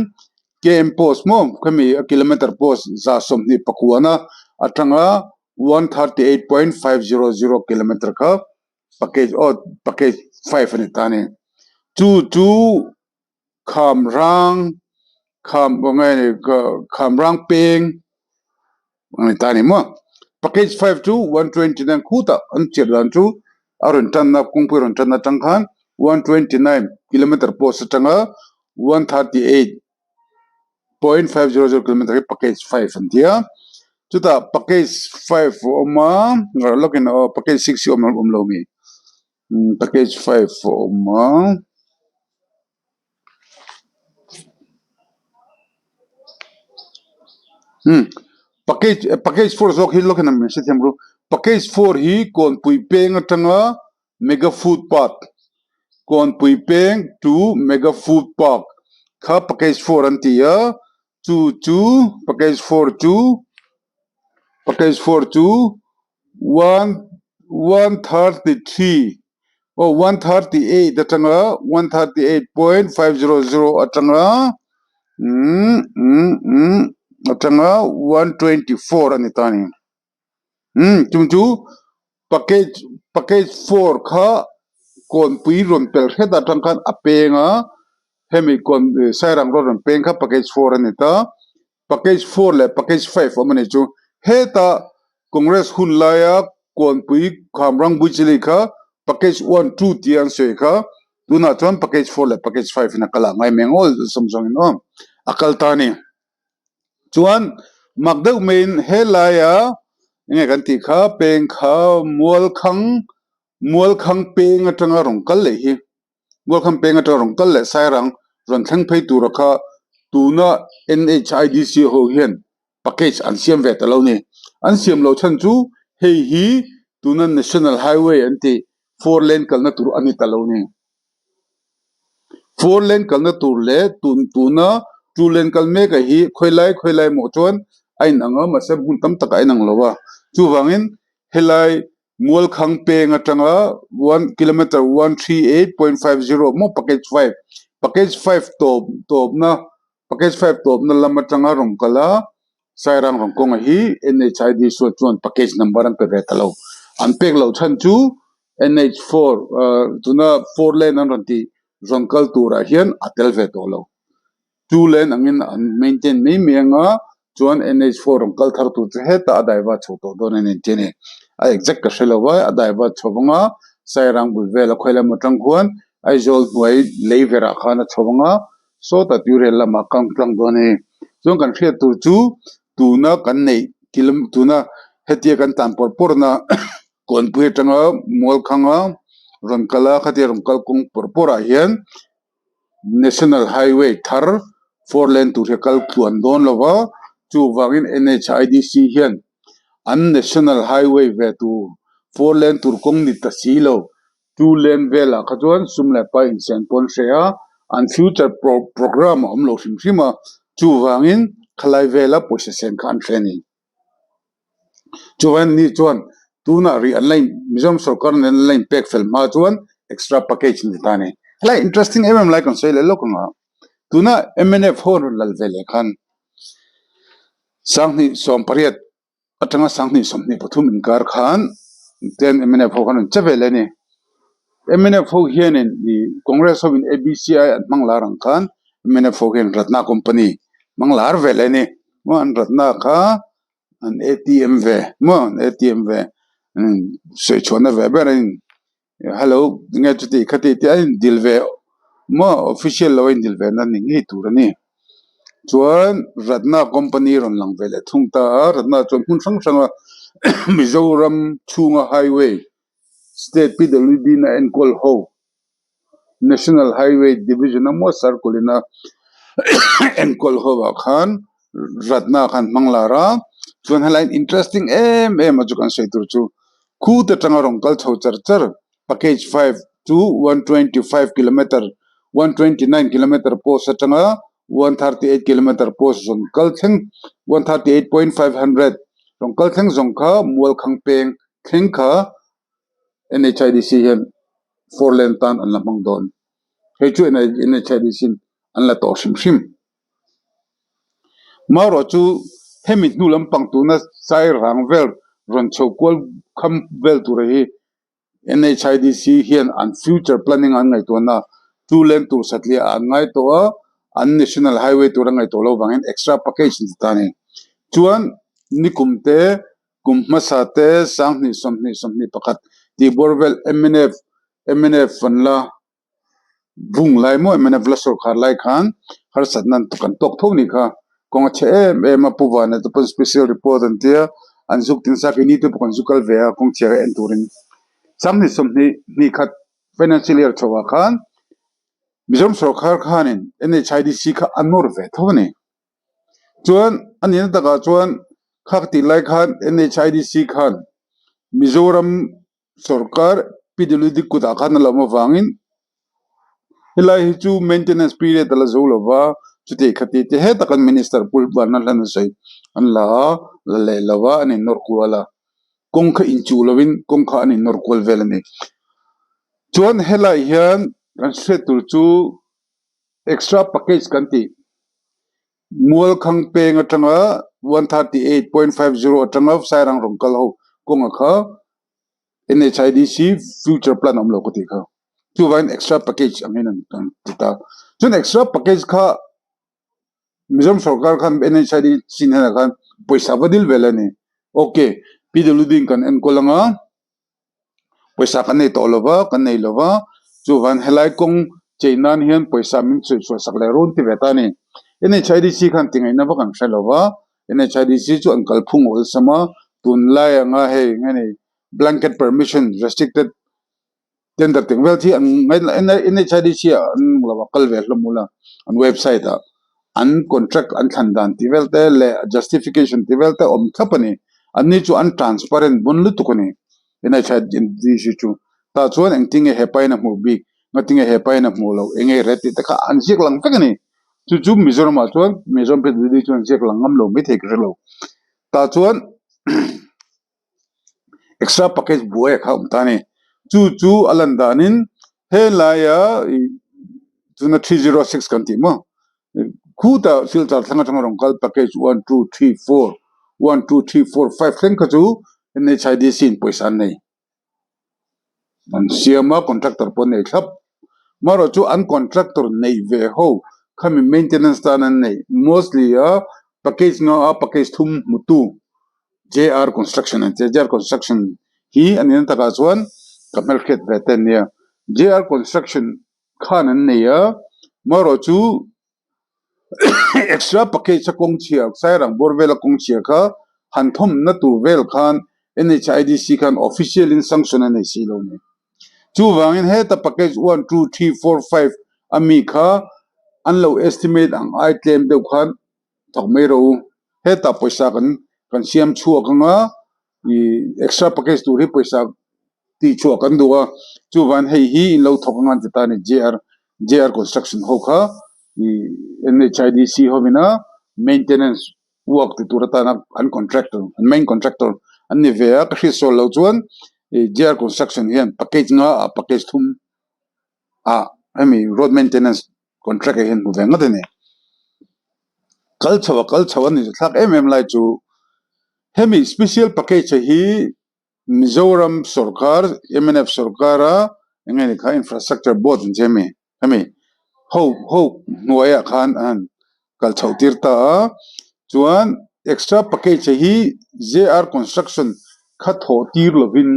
K_M post maw khami a kilometer post 129 a atanga 138.500 kilometer kha package aw package five a ni ta a ni chu chu. Kham rang kham nge ni kham rang peng a ni ta a ni maw package five chu 129 khutah an chhiat dan chu a rawn tanna kawngpui rawn tanna atang khan 129 kilometer post atanga 138.500 kilometer hi package five an ti a chutah package five a awm a lawkin aw package six hi awm lo mi. Package five a awm a umm package package four zawk hi lawk in an hrethiam ru package four hi kawnpui peng atanga mega food park kawnpui peng to mega food park kha package four an ti a chu chu package four chu package four chu. One 133 aw 138 atanga 138.500 atanga umm umm umm atanga 124 a ni ta a ni. Umm chung chu package package four kha kawnpui rawn pel hret atang khan a peng a hemi kawn sairang road rawn peng kha package four a ni ta. Package four leh package five awm a ni chu. Heta Congress hun laia Kawnpui Khamrang Buichili kha package one two tia an sawi kha tunah chuan package four leh package five in a kal a ngai mai ang aw sawm zawngin aw a kal ta a ni. Chuan mak deuh maiin helaia enge kan tih kha peng kha Mualkhang Mualkhang peng atanga rawn kal leh hi. Mualkham peng atanga rawn kal leh Sairang rawn thleng phei tura kha tuna NHIDC ho hian package an siam ve ta lo ni. An siam lo chhan chu hei hi tuna National Highway an tih four lane kalna tur a ni ta lo ni. Four lane kalna tur leh tun tuna two lane kal mek a hi khawilai khawilai maw chuan a inang a mahse hmun tam takah a inang lo a. Chuvangin helai Mualkhang peng atanga one kilometer 138.50 maw package five package five tawp tawpna package five tawpna lam atanga rawn kal a Sairang rawn kawnga hi NHID sual chuan package number an pe ve ta lo an pek loh chhan chu NH four ah tuna four lane an rawn tih rawn kal turah hian a tel ve tawh lo. Two lane angin an maintain mai mai anga chuan NH four rawn kal thar tur chu hetah a divert chho tawh dawn a ni tih a ni. A exact ka hre lo a, a divert chho anga Sairang bul vela khawi lam atang khuan Aizawl hnuai lei verah khan a chho anga sawtah tuirial lamah kang tlang dawn a ni. Chuan kan hriat tur chu tuna kan neih tuna hetia kan tan pawr pawrna kawnpui atanga Mualkhanga rawn kal a khatia rawn kal kawng pawr pawrah hian National Highway thar four lane tur hi a kal tluan dawn lo va, chuvangin NHIDC hian an National Highway ve tur four lane tur kawng ni ta si lo, two lane velah kha chuan sum leh pai insiam pawn hre a, an future programme a awm lo hrim hrim a, chuvangin khalai vela pawisa sen kha an hre a ni. Chuan ni chuan tunah rih an la in Mizoram sorkar nen an la in pek fel hma chuan extra package ni ta a ni. Helai interesting em em lai kan sawi leh lawk ang a, tuna mnf ho an rawn lal ve leh khan 2018 atanga 2023 inkar khan ten mnf ho khan an che ve leh a ni. Mnf ho hianin ih Congress ho in ABCI an hmang lar ang khan mnf ho hian Ratna company hmang lar ve leh a ni. Maw an ratna kha an atm ve maw an atm ve sawi chhuahna ve ber a in hello enge chuti khati tih a indil ve maw official lo a indil ve na ni ngei tur a ni chuan ratna company rawn lang ve leh thung ta a ratna chuan hmun hrang hrang a Mizoram chhunga highway state P_W_D na enkawl ho. National Highway Division a maw circle in a enkawl ho ah khan ratna khan hmang lar a chuan helai interesting em em a chu kan sawi tur chu khu te atanga rawn kal chho char char package five chu 125 kilometer 129 kilometer post atanga. 138 kilometre post zawn kal thleng 138.500 rawn kal thleng zawng kha Mualkhang peng thleng kha NHIDC hian 4 lane tan an la hmang dawn. Hei chu NHIDC in an la tawh hrim hrim. Marawh chu hemi hnu lampang tuna Sairang vel rawn chho kual kham vel tura hi NHIDC hian an future planning an ngaihtuahna 2 lane tur satliah an ngai tawh a, an national highway tur a ngaihtuah loh vangin extra package an ti ta a ni. Chuan nikum te, kum hmasa te 20 20 21 tih bawr vel mnf mnf an la Vung lai maw mnf la sawrkhar lai khan harsatna an kan tawk tho nih kha. Kawng a chhe em em a, Pu Vana te pawn special report an tia, an zuk tin sa keini te pawh kan zu kal ve a kawng chhiar a en turin. 20 20 hnih khat financial year chhoah khan Mizoram sawrkhar khanin NHIDC kha a nawr ve tho a ni. Chuan a nihna takah chuan kha ka tih lai khan NHIDC khan Mizoram Sorkar PWD kutah khan a lawm avangin helai hi chu maintenance period a la zo lo va, chuti khati te heta kan minister Pu Vanlalhlana sawi an la a, la leh lo va an innawr kual a, kawng kha inchuh lovin kawng kha an innawr kual vel a ni. Chuan helai hian kan hriat tur chu extra package kan tih Mualkhang peng atanga 138.50 atanga Sairang rawn kal ho kawnga kha NHIDC future plan a awm lo ka tih kha. Chuvangin extra package angin an ti ta. Chuan extra package kha Mizoram sorkar khan NHIDC hnenah khan pawisa va dil vel a ni. Ok, PWD in kan enkawl anga pawisa kan nei tawh lo va, kan nei lo va, chuvan helai kawng chei nan hian pawisa min chhuih chhuah sak leh run ti ve ta a ni. NHIDC khan tingaihna vak an hre lo va, NHIDC chu an kalphung awlsam a, tunlai anga hei nge ni blanket permission restricted tender tih vel hi an NHIDC ah an lo a kal ve hlawm ula an website ah an contract an thlan dan tih vel te leh justification tih vel te a awm thlap a ni anni chu an transparent bun lutuk a ni NHIDC chu tah chuan engtin nge hepa in a hmuh bik ngatinge hepa in a hmuh loh eng nge reh tih te kha an ziak lang vek a ni chu chu Mizoram ah chuan Mizoram PWD chuan ziak lang ngam lo maithei ka hre lo tah chuan. Extra package buai a kha awm ta a ni. Chu chu a lan danin helaia ih tuna 306 kan tih maw khutah Silchar thlang atanga rawn kal package 1 2 3 4 1 2 3 4 5 thleng kha chu NHIDC in pawisa an nei. An siam a contractor pawh an nei thlap. Amaherawhchu chu an contractor neih ve ho khami maintenance tan an neih mostly a package nga a package thum hmutu JR Construction an tia, JR Construction hi a nihna takah chuan ka hmelhriat ve te ania. JR Construction khan an nei a, amaherawh chu extra package a kawng chhia Sairang bawr vela kawng chhia kha han thawmna tur vel khan NHIDC khan official in sanction a nei si lo ni. Chuvangin heta package 1 2 3 4 5 a mi kha an lo estimate ang ai tlem deuh khan thawk mai rawh u. Hetah pawisa kan kan siam chhuak anga ih extra package tur hi pawisa tih chhuah kan duh a chuvan hei hi in lo thawk anga an ti ta a ni JR JR construction ho kha ih NHIDC hovin a maintenance work ti tur atana an contractor an main contractor an ni ve a ka hriat sawl loh chuan ih JR construction hian package nga ah package thum ah hemi road maintenance contract ah hian hmu ve ngawt a ni. Kal chho a kal chho a ni thlak em em lai chu hemi special package hi Mizoram sorkar mnf sorkar a eng nge ni kha infrastructure board an che ami hemi ho ho hnuaiah khan a han kal chhoh tir ta a chuan extra package hi JR construction kha thawh tir lovin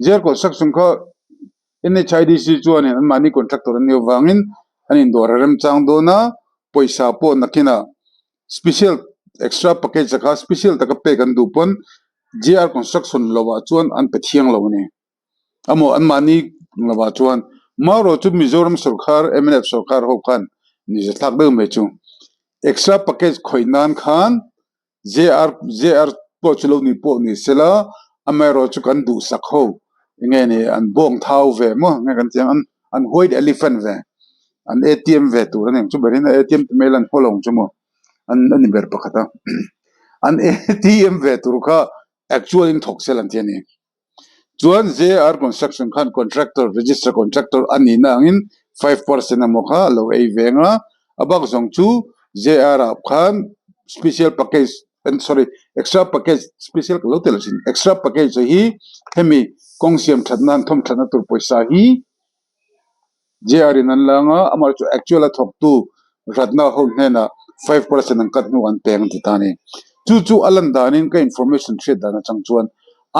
JR construction kha NHIDC chuanin anmahni contractor an nih avangin an indawr a remchang dawn a, pawisa pawh nakinah special extra package a kha special taka pek an duh pawn JR construction lovah chuan an pe thiang lo a ni. Amaw anmahni lovah chuan marawh chu Mizoram sorkar mnf sorkar ho khan ni zathlak deuh mai chu extra package khawih nan khan JR JR pawh chu lo ni pawh ni sela amaherawh chu kan duhsak ho eng nge ni an bawng thau ve maw nge kan tih ang an an white elephant ve. An ATM ve tur a ni ang chu berin a ATM te mai lan haw lo ang chu maw an a ni ber pakhat a. An ATM ve tur kha actual in thawk sel an ti a ni. Chuan JR Construction khan contractor register contractor a nihna angin 5% emaw kha a lo ei ve ang a, a bak zawng chu JR ah khan special package sorry extra package special ka lo tel thin extra package hi hemi kawng siam that nan thawm thatna tur pawisa hi JR in an lang a, amah chu actual a thawktu Ratna ho hnenah 5% an cut hnu an peng an ti ta a ni. Chu chu a lan danin ka information hriat dan atang chuan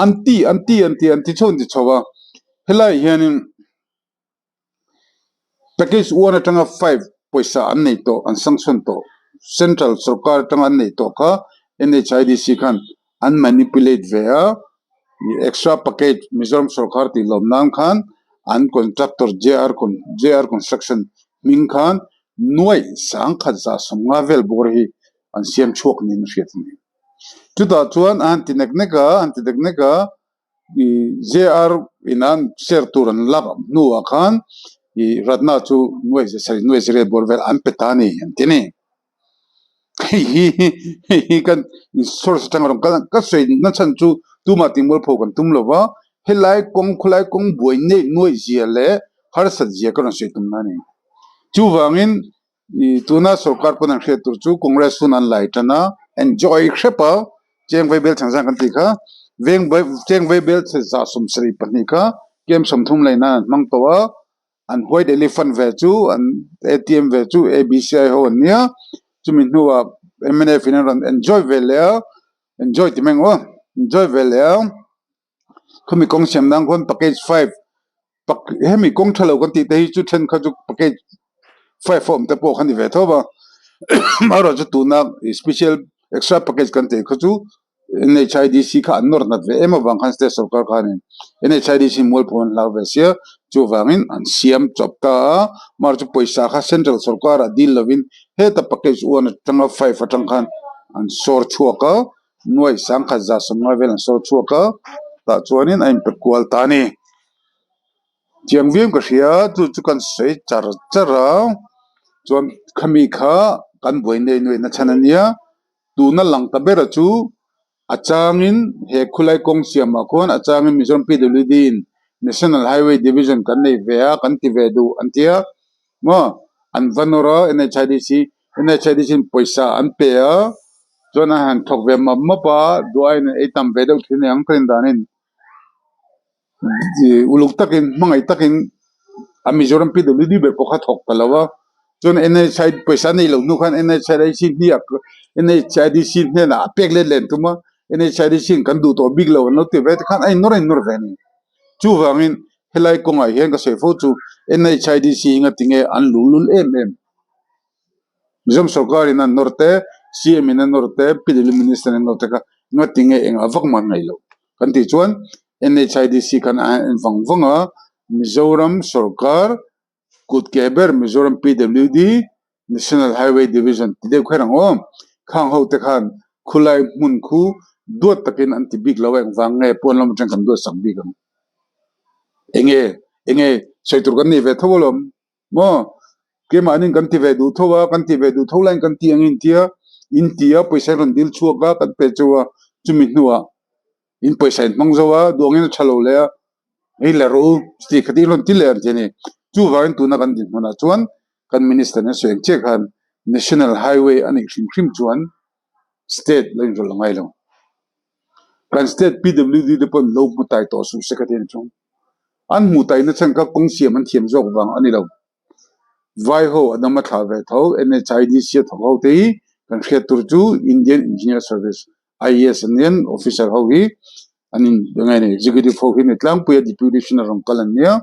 an ti an ti an ti an ti chho an ti chho a, helaiah hianin package 1 atanga 5 pawisa an nei tawh an sanction tawh central sorkar atanga an neih tawh kha NHIDC khan an manipulate ve a, extra package Mizoram sorkar tih lawm nan khan an contractor JR JR construction hming khan nuaih sangkhat zah sawmnga vel bawr hi an siam chhuak niin a hriat a ni. Chutah chuan a han ti nek nek a, a han ti nek nek a, ih JR in an share tur an lak hnuah khan ih Ratna chu nuaih sarih nuaih zariat bawr vel an pe ta a ni an ti a ni. Hei hi hei hi kan source atanga rawn kal ka sawi na chhan chu tumah tih mualpho kan tum lo va, helai kawng khawlai kawng buai neih nuaih zia leh harsat zia ka rawn sawi tum na a ni. Chuvangin ih tuna sorkar pawn an hriat tur chu Congress hun an lai tan a, enjoy hrep a, cheng vaibel chhan zan kan tih kha veng cheng vaibel chhe za 72 kha kem 30 lei nan an hmang tawh a. An white elephant ve chu an ATM ve chu ABCI ho an nia chumi hnuah mnf in an rawn enjoy ve leh a enjoy ti mai ang aw enjoy ve leh a khumi kawng siam nan khuan package 5 hemi kawng tha lo kan tih te hi chu thenkhat chu package 5 a awm te pawh kha ni ve tho va amaherawhchu tuna special extra package kan tih kha chu NHIDC kha an nawr nat ve em avang khan state sorkar khanin NHIDC mualpho an hlau ve sia, chuvangin an siam chawp ta a, mar chu pawisa kha central sorkarah dil lovin heta package 1 atanga 5 atang khan an sawr chhuak a, nuai sangkhat za sawmngai vel an sawr chhuak a, tah chuanin a inpe kual ta a ni. Chiang viau ka hria, chu chu kan sawi char char a, chuan khami kha kan buai nei nuai na chhan a nia. Tuna lang ta bera chu a changin he khulai kawng siamah khuan a changin Mizoram PWD in National Highway Division kan nei ve a, kan ti ve duh an ti a maw an va nawr a NHIDC NHIDC in pawisa an pe a chuan a han thawk ve map map a duh aiin an ei tam ve deuh thin aniang ka rindanin. Uluk takin hmangaih takin a Mizoram PWD ber pawh kha thawk ta lo a, chuan NHI pawisa nei lo hnu khan NHIDC hniak NHIDC hnenah a pek let len tum a, NHIDC in kan duh tawh bik lo an lo ti ve te khan a innawr a innawr ve a ni. Chuvangin helai kawngah hian ka sawi fo chu NHIDC hi ngatinge an luhlul em em. Mizoram sorkar in an nawr te, CM in a nawr te, PWD Minister in a nawr te kha ngatinge engah vak mah an ngaih loh. Kan tih chuan NHIDC khan a en vang vang a, Mizoram sorkar kut ke ber Mizoram PWD National Highway Division ti deuh kher ang aw. Khang ho te khan khulai hmun khu duat takin an ti bik lo a engvang nge pawn lam atang kan duat sak bik ang. Enge enge sawi tur kan nei ve tho alawm. Maw? Keimahni'n kan ti ve duh tho a, kan ti ve duh tho laiin kan ti ang in tia, in ti a, pawisa in rawn dil chhuak a, kan pe cheu a, chumi hnuah in pawisa in hmang zo a, duangin a tha lo leh a, hei la rawh u, chuti khati in rawn ti leh ang ti a ni. Chuvangin tuna kan dinhmunah chuan kan Minister in a sawi ang chiah khan National Highway a neih hrim hrim chuan State lo inrawlh a ngai lo. Kan State PWD te pawh an lo hmu tai tawh suh se ka ti ang chu. An hmuh taihna chhan kha kawng siam an thiam zawk vang a ni lo. Vai ho a dam a thlah ve tho, NHIDC a thawk ho te hi kan hriat tur chu Indian Engineer Service, IES an nia, officer ho hi an in eng nge ni executive ho hi ni tlangpui a deputation a rawn kal an nia.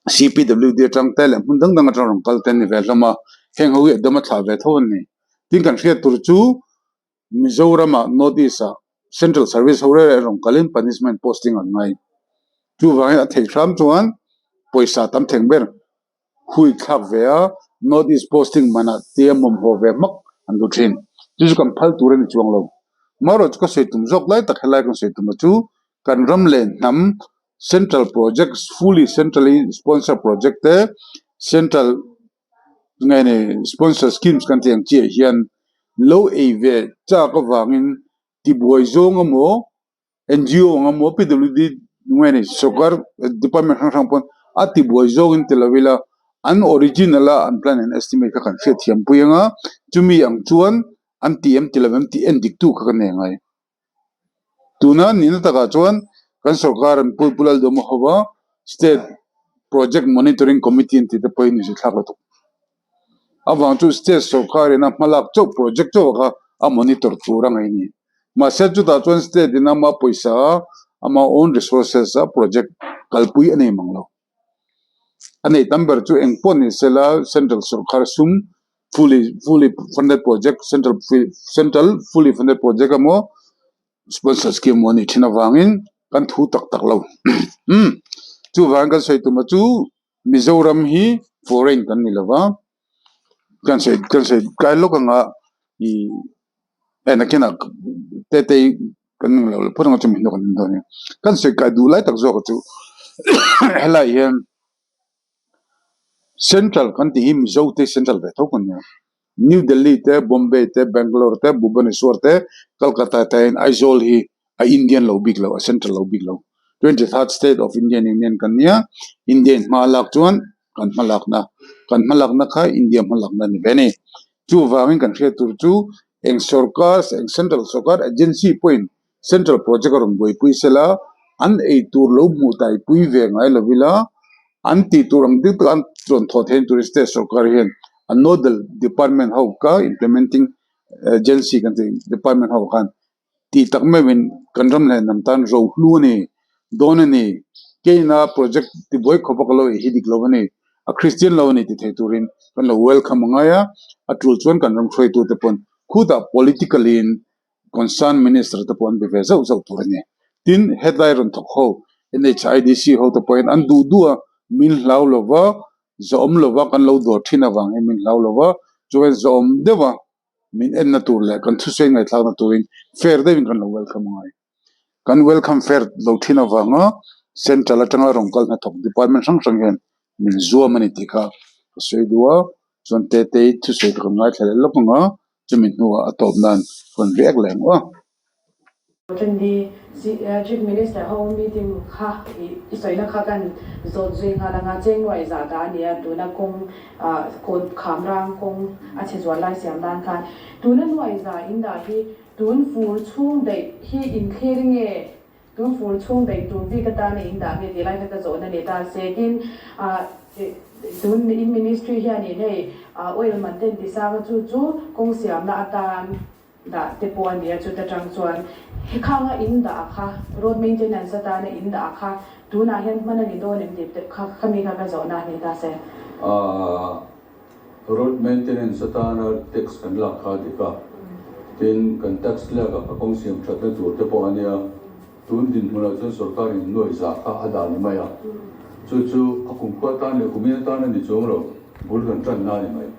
CPWD atang te leh hmun dang dang atang rawn kal te an ni ve hlawm a, heng ho hi a dam a thlah ve tho an ni. Tin kan hriat tur chu Mizoramah North East ah Central Service ho reng reng rawn kalin punishment posting an ngai. Chuvangin a theih hram chuan pawisa tam theng ber hui thlak ve a North East posting manah tia mawmhaw ve hmak an duh thin. Chu chu kan phal tur a ni chuang lo. Marawh chu ka sawi tum zawk lai tak helai kan sawi tum a chu kan ram leh hnam Central project fully centrally sponsor project te. Central nge ni sponsor schemes kan tih ang chiah hian lo ei ve chak avangin tibuai zawng emaw NGO ang emaw PWD nge ni sawrkar department hrang hrang pawn a tibuai zawngin ti lo ila an original a an plan and estimate kha kan hriat thiam pui anga chumi ang chuan an ti em ti lo em tih en dik tu kha ka nei angai. Tuna nihna takah chuan kan sorkar an Pu Pu Lalduhawma hova State Project Monitoring Committee an tih te pawhin inzir thlak lutuk. Avang chu State sorkarin a hmalak chauh project chauh kha a monitor tur a ngaih a ni. Mahse chutah chuan State in ama pawisa ama own resources a project kalpui a nei mang lo. A nei tam ber chu eng pawh ni sela Central sorkar sum fully fully funded project central central fully funded project emaw sponsor scheme emaw a nih thin avangin kan thu tak tak lo umm chuvangin kan sawi tum a chu Mizoram hi foreign kan ni lova kan sawi kan sawi tlai lawk anga ih hei nakinah tetei kan ning lo phawt anga chumi hnawk an awm dawn a ni. Kan sawi kai duh lai tak zawk chu helai hian central kan tih hi Mizo te central ve tho kan nia. New Delhi te Bombay te Bangalore te Bhubaneswar te Calcutta te aiin Aizawl hi a Indian lo bik lo a central lo bik lo. 23rd state of Indian Union kan nia India in hma a lak chuan kan hma lakna kan hma lakna kha India hma lakna a ni ve a ni. Chuvangin kan hriat tur chu eng sorkar eng central sorkar agency pawhin central project a rawn buaipui sela an ei tur lo hmuh taipui ve ngai lo ila an tih tur ang dik taka an rawn thawh theihna turin state sorkar hian a nodal department ho kha implementing agency kan tih department ho khan Tih tak meuhin kan ram leh hnam tan rohlu a ni dawn a ni. Keina project tibuai khawp a ka lo ei hi dik lo a ni, a Kristian lo a ni ti thei turin kan lo welcome a ngai a, a tul chuan kan ram hruaitute pawn khutah politically in concern minister te pawh an be ve zauh zauh tur a ni. Tin, hetlai rawn thawk ho NHIDC ho te pawhin an duh duh a, min hlau lova, zawhawm lova kan lo dawr thin avang hian min hlau lova, chuan zawhawm deuh a min enna tur leh kan thusawi ngaihthlakna turin fair deuhin kan lo welcome a ngai. Kan welcome fair lo thin avanga central atanga rawn kal hnathawk department hrang hrang hian min zuam a ni tih kha ka sawi duh a, chuan Tetei thusawi ka rawn ngaithla leh lawk ang a, chumi hnuah a tawp nan rawn riak leh ang aw. Chandi Chief Minister ho meeting kha i sawina kha kan zawt zui nghal anga chengnuai zah dah a ni a, tuna kawng kawt kham rang kawng a chhe zual lai siam nan khan tuna nuai za in dah hi tun fur chhung daih hi inthlir nge tun fur chhung daih tur bik atana in dah nge tih lai kha ka zawhna ni ta se tin tun in ministry hianin hei oil man te in ti sang a chu chu kawng siamna atan Dah te pawh a nia, chuta tang chuan he khanga in dah kha road maintenance atana in dah kha tunah hian hman a ni dawn em tih te kha khami kha ka zawhna a ni ta se. Aaa road maintenance atana tax kan lak kha a dik a, tin kan tax lak ah kha kawng siam thatna tur te pawh a nia, tun dinhmunah chuan sorkarin nuai zah kha a dah ni mai a, chu chu a kumkhua tan leh kumin atan a ni chuang lo, bul kan tanna a ni mai.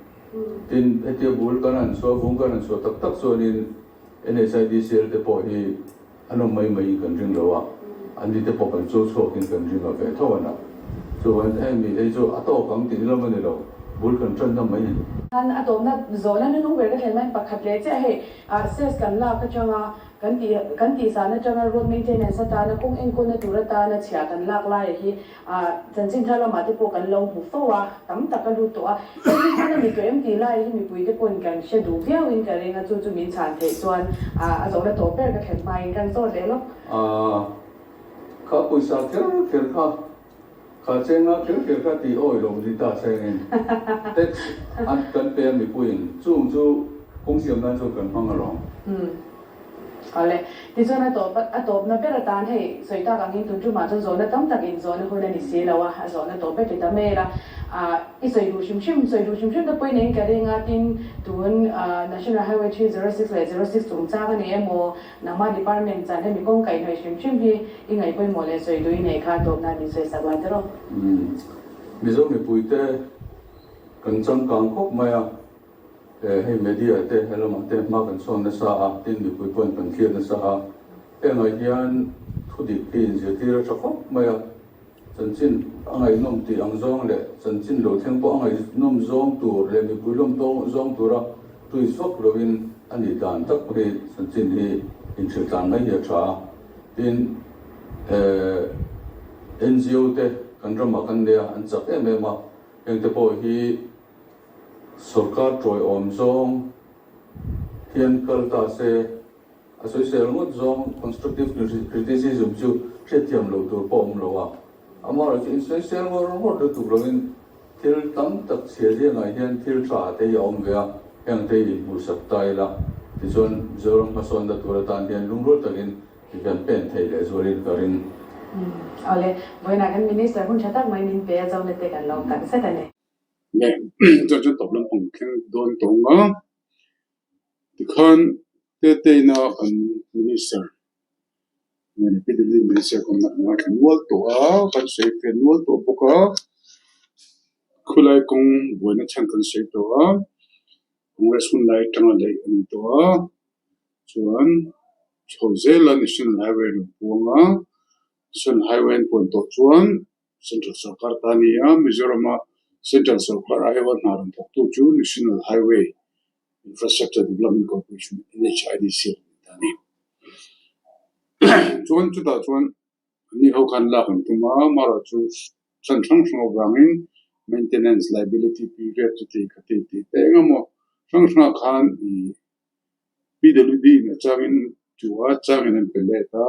Tin, hetia bul kan han chhuah, vung kan han chhuah tak tak chuanin NHIDCL te pawh hi an awm mai maiin kan ring lo a, an ni te pawh kan cho chhuakin kan ring a ve tho a na. Chuan heng mi hei chu a tawk ang tih lam a ni lo, bul kan tanna mai a ni. Khan a tawpna zawhna hnuhnung ber ka thlen mai pakhat leh chiah hei ses kan lak atanga Kan tih kan tih zan atanga road maintenance atana kawng enkawlna tur atana chhiah kan lak laia hi chanchin thar lamah te pawh kan lo hmu fo a, tam tak a lut tawh a. Hei hi hman a ni tawh em tih laia hi mipui te pawhin kan hre duh viauin ka ring a, chu chu min chhan theih chuan a zawhna tawh ber ka thlen hmain kan zawt leh lawk. Kha pawisa kher kher kha Kha chenga kher kher kha tih awi lo ni ta sengin tax an kan pe a mipuiin chung chu kawng siam nan chuan kan hmang alawm. Umm awle tichuan a tawp a tawpna ber atan hei sawi tak angin tun tumah chuan zawhna tam tak in zawhna hun a ni si lo a, a zawhna tawp ber ti ta mai ila ah i sawi duh hrim hrim sawi duh hrim hrim te pawhin eng ka ring a tin tun National Highway 306 leh 06 chungchang a ni emaw Nangmah department chan hemi kawng kaihhnawih hrim hrim hi i ngaih pawimawh leh sawi duh i neih kha tawp nan min sawi sak lai tiraw? Umm. Mizo mipuite kan changkang khawp mai a, hei media te he lamah te hma kan sawn nasa a, tin mipui pawhin kan thlir nasa a, hengah hian thudik hi inzirtir a tha khawp mai a. Chanchin a ngaihnawm tih ang zawng leh chanchin lo thleng pawh a ngaihnawm zawng tur leh mipui lawm zawng tura twist vak lovin a nih dan tak hi chanchin hi inhrilh tlan mai hi a tha a. Tin, NGO te kan ramah kan nei a, an chak em em a, hengte pawh hi sorkar tawiawm zawng hian kal ta se. A sawisel ngawt zawng constructive criticism chu hriatthiam loh tur pawh a awm lo a, amaherawhchu insawisel ngawr ngawr lutuk lovin thil tam tak chhia zingah hian thil tha te hi a awm ve a, heng te hi inhmuhsak ta ila tichuan Mizoram hmasawnna tur atan hian lungrual takin i kan pen thei leh zualin ka ring. Awle, vawiinah kan Minister hun tha tak mai min pe a, Zone te kan lawm tak zet a ni. Nge, chuan chuan tawp lampang thleng dawn tawng a. Tikhan Teteina kan Minister nge PWD Minister kawmna kan ngaithla nual tawh a, kan sawi fel nual tawh bawk a, khulai kawng buaina chhan kan sawi tawh a, Congress hun lai atanga laih a ni tawh a, chuan chho zela National Highway a rawn puang a, National Highway an puan tawh chuan Central sorkar ta a ni a, Mizorama Central sorkar aiawha hna rawn thawktu chu National Highway Infrastructure Development Corporation, NHIDC, a ni ta a ni. Chuan chutah chuan anni ho khan lak an tum a, amaherawh chu chhan hrang hrang avangin maintenance liability period chuti khati tih te eng emaw hrang hrangah khan ih PWD in a changin chu a changin an pe let a,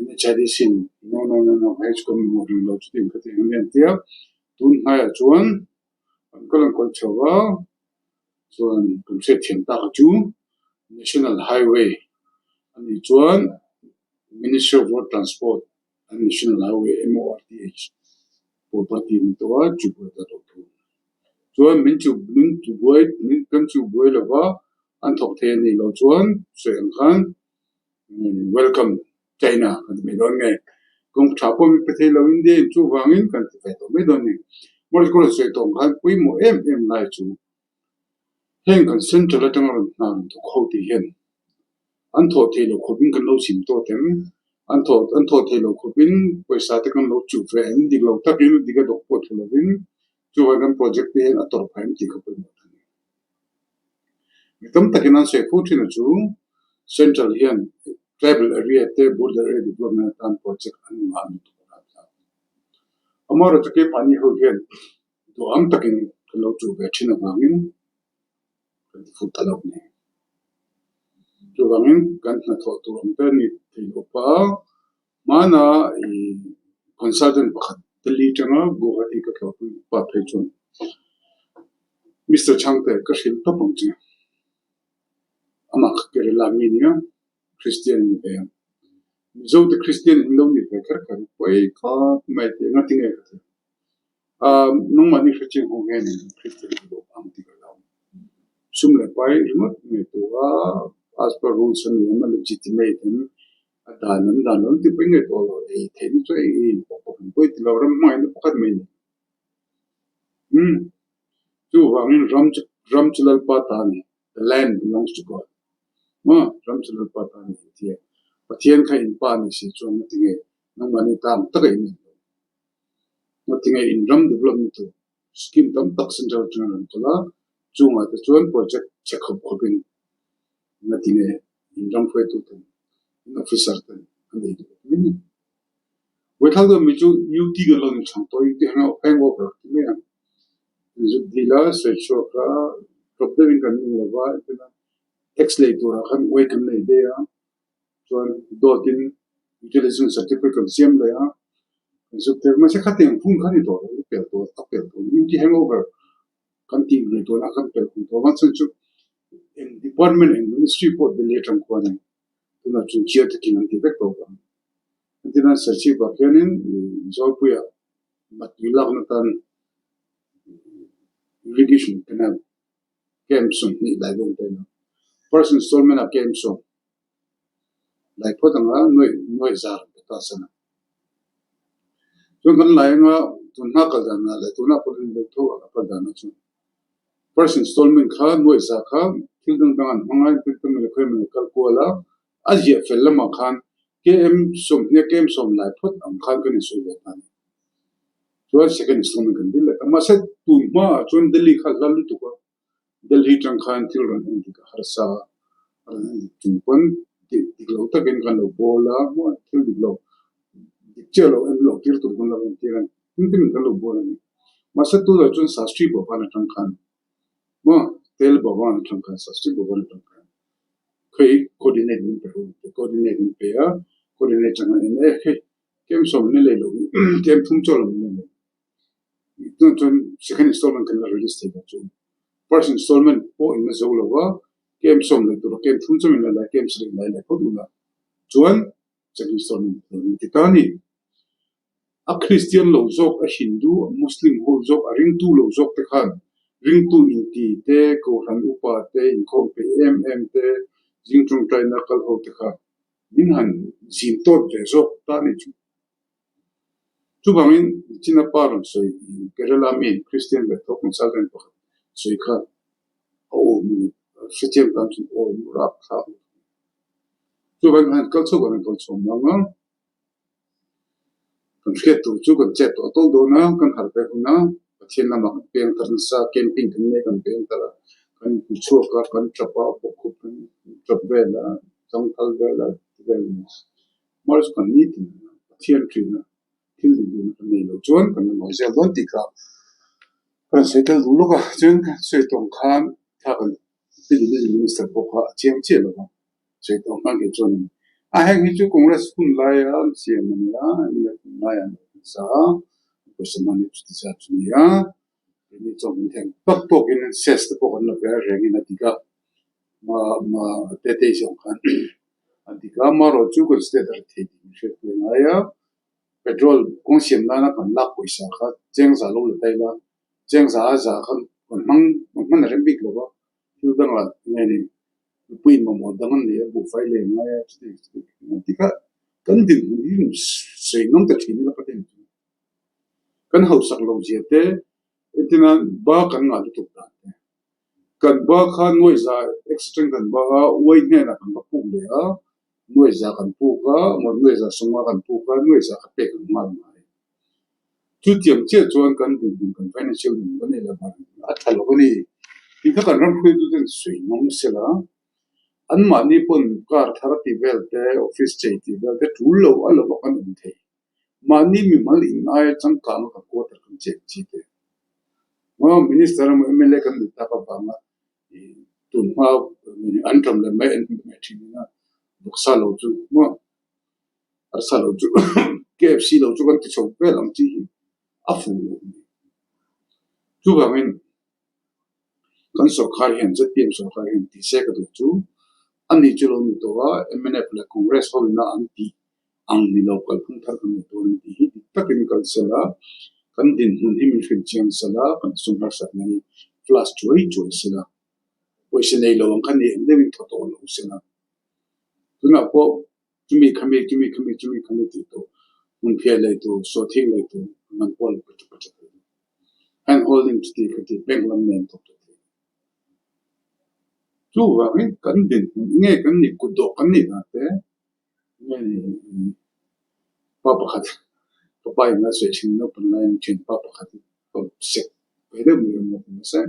NHIDC in no no no no hei chu kan mamawh rih lo chuti ang khati ang a ni an ti a, tun hnaiah chuan an kal an kawl chho a, chuan kan hriatthiam tak chu National Highway a nih chuan Ministry of Road Transport and National Highway, MORTH, pawh party a ni tawh a, chu buai ta tawh thung. Chuan min chu min chu buai min kan chu buai lo va, an thawk thei a nih loh chuan sawi ang khan welcome China kan ti mai dawn nge, kawng tha pawh min pe thei lo India in chuvangin kan ti ve tawh mai dawn ni. Morikawla sawi tawh ang khan pawimawh em em lai chu Heng kan central atanga rawn hna rawn thawk ho tih hian an thawh theih loh khawpin kan lo chim tawt em? An thawh an thawh theih loh khawpin pawisa te kan lo chuh ve em? Dik lo takin dik a dawk pawh thu lovin chuvang kan project te hian a tawrh phah em tih kha pawimawh ta ni. Mi tam takin an sawi fo thin a chu central hian tribal area te border area development atan project an ngah lutuk a rat. Amaherawhchu keimahni ho hian Duham takin ka lo chuh ve thin avangin kan ti fuh ta lo ni. Chuvangin kan hnathawh tur ang te ni thei lo pa hmana i consultant pakhat Delhi atanga Guwahati ka tlawhpui pa phei chuan Mister Chhangte ka hrilh tawp ang che. Amah kha Kerala mi nia Kristian a ni ve ang. Mizo te Kristian in lo ni ve kher kher pawi khawp mai tih anga tinge ka ti. Nangmahni hrechiang ho hian in Kristian an lo ang tih ka hlau. Sum leh pai ringawt ngaihtuah a, as per rules a ni em, a legitimate em, a dan an dan lo an tih pawh i ngaihtuah lo ei theihna chu ei ei pawh pawh kan pawi ti lo, ram hmangaihna pakhat mai a ni. Umm chuvangin ram chu ram chu Lalpa ta a ni, the land belongs to God. Maw ram chu Lalpa ta a ni tih a, Pathian kha in pa a ni si chuan ngatinge nangmahni ta ang taka in en lo. Ngatinge in ram development tur scheme tam tak central atanga rawn kal a, chungah te chuan project che khawp khawpin ngatinge in ram hruaitu ten, in officer ten an ei duh mai ni. Buaithlak deuh mi chu UT kan lo ni chhang tawh, UT hangover ti mai ang. Zuk dil a, sawi chhuak a, drop deuhin kan nung lova, tax lei turah khan uai kan nei daih a. Chuan dawtin utilization certificate kan siam leh a, kan zuk tir mahse khatiang phung kha ni tawh lo, a pel tawh a pel tawh ni hangover kan tih lui tawh a kan pel khum tawh avang chuan chu eng department eng ministry pawh Delhi atang khuanin tunah chuan clear takin an ti vek tawh vang. Entirnan Serchhip ah khianin Zawlpuia matui lakna tan irrigation canal camp 20 lai dawn ta ila first installment ah camp 10 Lai phawt anga nuaih nuaih zar an pe ta san a. Chuan kan lai anga tun hma kal danah leh tuna pawh hian deuh tho a kal danah chuan first installment kha nuaih zar kha thil dang dang an hmang a, thil tam leh khawi emaw ni kal kual a, a ziah fel lamah khan. KM 20 KM 10 lai phawt ang khan kan insawi ve ta a ni. Chuan second installment kan dil leh ta. Mahse tun hmaah chuan Delhi kha a hla lutuk a, Delhi tang khan thil rawn en dik a harsa a, a rawn en dik chung pawn dik lo takin khan lo bawl a, thil dik lo dik chiah lo en loh tir tur pawn lo en tir a ni. Engtin kan lo bawl a ni. Mahse tunah chuan Shastri Bhavan atang khan maw Tel Bhavan atang khan Shastri Bhavan atang khan khawi coordinate min pe ho coordinate min pe a, coordinate atang khan en e hei kem sawm ni lei lo kem thum chaw lo ni lei. Tunah chuan second installment kan la release thei lo chu first installment pawh in la zo lo va kem sawm leh tur kem thum chauh in la la kem sarih lai leh phawt ula chuan second installment dawn in ti ta a ni. A Kristian lo zawk, a Hindu, a Muslim ho zawk, a ringtu lo zawk te khan ringtu inti te, Kohhran upa te, inkhawm peih em em te, zing tawngtaina kal ho te kha min han zin tawt ve zawk ta a ni chu. Chuvangin China pa rawn sawi Kerala mi Kristian leh tho consultant pakhat sawi kha a awm a ni. Hrechiang tan chuan awm rapthlak a ni. Chuvangin han kal chhuak ang kal chhuak mang a, kan hriat tur chu kan chet tawh tawlh dawn a, kan harh ve hun a, Pathian lamah kan peng tar nasa, camping kan nei kan peng tar a, kan inchhuak a, kan tap a, bawkkhup kan tap vel a, changthal vel a ti vel a ni. March kan ni tin Pathian ṭhin a, thil dik duhna kan nei lo chuan kan la nawi zel dawn tih kha ka rawn sawi tel duh lawk a, chuan sawi tawng khan thla kan Tourism Minister pawh kha a chiang chiah lo va, sawi tawng khan kei chuan a heng hi chu Congress hun laia an siam a nia, mla hun laia an lo sa a, pawisa hman hi chuti zat chu a ni a, keini chuan kan theng tawk tawkin cess te pawh kan la ve a rengin a dik a, ma Tetei zawng khan a dik a, amaherawh chu kan state a ri thei tih min hriatpui a ngai a, petrol kawng siam nana kan lak pawisa kha cheng za lo la ta ila cheng za a za kha kan hmang kan hman a rem bik lo va, thil dangah nge ni mipui in mamawh dang an nei a, buhfai lei a ngai a, chutiang chutiang tih kha kan dinhmun hi sawi ngam ta thin ila ka ti ang chu. Kan hausak lo zia te entirna ba kan ngah lutuk dan te, kan ba kha nuai za extra kan ba a, uai hnenah kan va puk leh a, nuai za kan puk a, nuai za sawma kan puk a, nuai za kha pek ang nghal mai. Chutiang chiah chuan kan dinhmun kan financial dinhmun kan nei lo vang a tha lo a ni. Tih kha kan ram hruaituten sawi ngam sela, anmahni pawn car thar tih vel te, office chei tih vel te tul lo a lo a kan awm thei. Mahni mimal in aia changkang a kan quarter kan chek chi te. Maw minister emaw mla kan nih tak avanga tunhma an ṭam leh mai an hmuh mai ṭhin a, vawksa lo chu maw. Arsa lo chu KFC lo chu kan ti chho vel ang chi hi a fuh lo a ni. Chuvangin kan sorkar hian ZPM sorkar hian tih se ka duh chu a ni chu lo ni tawh a, mnf leh Congress ho ina an tih ang ni lo kalphung thar kan nei dawn an tih hi dik takin kal sel a, kan dinhmun hi min hrilh chiang sel a, kan sum harsatna hi flash chuai chuai sel a, pawisa nei lo ang kha ni em deuhin thaw tawh lo sel a. Tunah pawh chumi khami chumi khami chumi khami tih tur hmunphiah lei tur sawhthing lei tur man pawh lo ka tha thei lo. Hand holding chuti khati bank lam nen thawk tha thei lo. Chuvangin kan dinhmun enge kan nih kut dawh kan nih dan te nge pa pakhat ka pa in a sawi thin naupang laiin thianpa pakhat hi sek ve deuh mai awm lo nasa.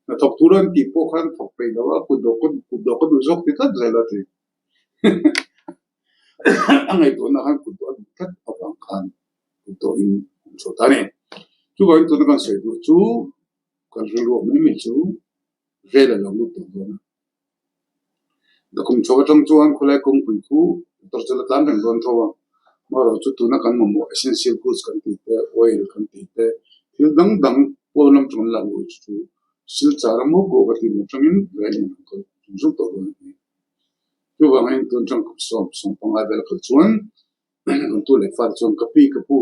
Hnathawk tur an tih pawh khan thawk peih lo a, kut dawh kut dawh ka duh zawk ti tlat zel a ti. A ngaihtuahna khan kut dawh a duh tlat avang khan kut dawh in an chhuah ta a ni. Chuvangin tuna kan sawi duh chu kan rilruah mai mai chu vel a lo lut tawh dawn a. Kum chho atang chuan khawlai kawngpui khu motor chu la tlan reng dawn tho a, amaherawh chu tuna kan mamawh essential goods kan tih te, oil kan tih te, thil dang dang pawn lam atang an lak luh chu Silchar a maw pawh ka tih loh atangin rail in an kal zung zung tawh dawn a ni. Chuvangin tun atang kum 15 vel a kal chuan kan tu leh fate chuan ka pi ka pu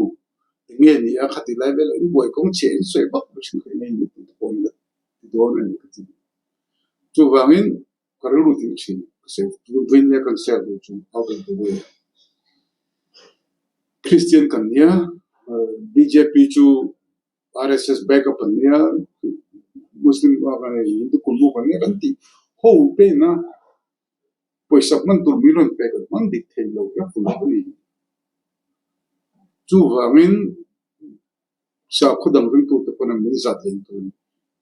eng nge ni a khati lai vel a in buai kawng chhiah in sawi vak vak thin kha eng nge ni tih te pawh an la ti dawn a ni ka ti. Chuvangin ka rilru tih thin ka sawi tun vawiin leh kan share duh chu out of the way Christian kan nia bjp chu RSS back up an nia Muslim Hindu kulmuk an nia kan tih ho te ina. Pawisa hman tur min rawn pek an hmang dik thei lo hi a fuh lo a ni. Chuvangin sakhaw dang ringtute pawn an min zat leng tur a ni.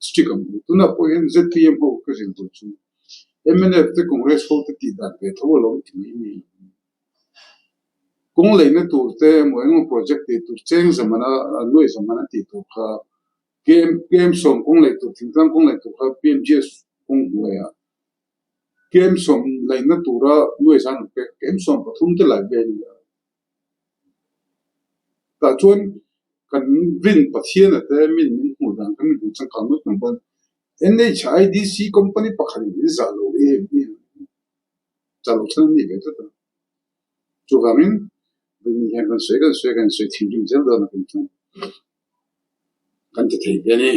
Strict ang u. Tunah pawh hian zpm ho ka zin tur chu mnf te Congress ho te tih dan ve tho alawm ti mai mai lo a ni. Kawng leina tur te emaw engemaw project tih tur cheng zamana nuai zamana tih tur kha KM sawm kawng lei tur thingtlang kawng lei tur kha PMGS kawng hnuaiah KM sawm leina tura nuai zan an pek KM 13 te lai vel a ni a. Tah chuan kan rin Pathian a te min min hmuh dan kha min hmuh changkang ngawt mai pawn NHIDC company pakhat in min zah lo em em a ni. Zah loh chhan an ni ve tlat a. Chuvangin Vini hian kan sawi kan sawi kan sawi thinrim zel dawn a kan chuan kan ti thei ve a ni.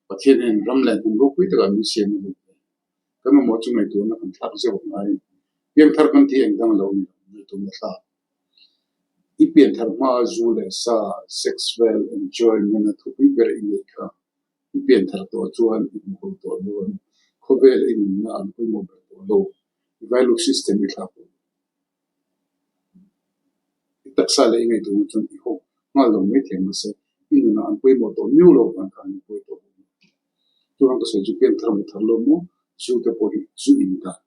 Pathian hian ram leh hnam ropui takah min siam a duh ve. Kan mamawh chu ngaihtuahna kan thlak zeuh a ngai. Pianthar kan tih eng dang lo ni lo, ngaihtuahna thlak. I pianthar hmaa zu leh sa, sex vel, enjoyment a thupui ber i neih kha i pianthar tawh chuan i hmu ho tawh dawn. Khawvel i nunna an pawimawh ber tawh lo. I value system i thlak lo. I taksa leh i ngaihtuahna chuan i hawk nghal lo mai thei mahse i nunah an pawimawh tawh miau lo vang khan i buai tawh lo. Chuvang ka sawi chu pianthar maw thar lo maw zu te pawh hi zu in dan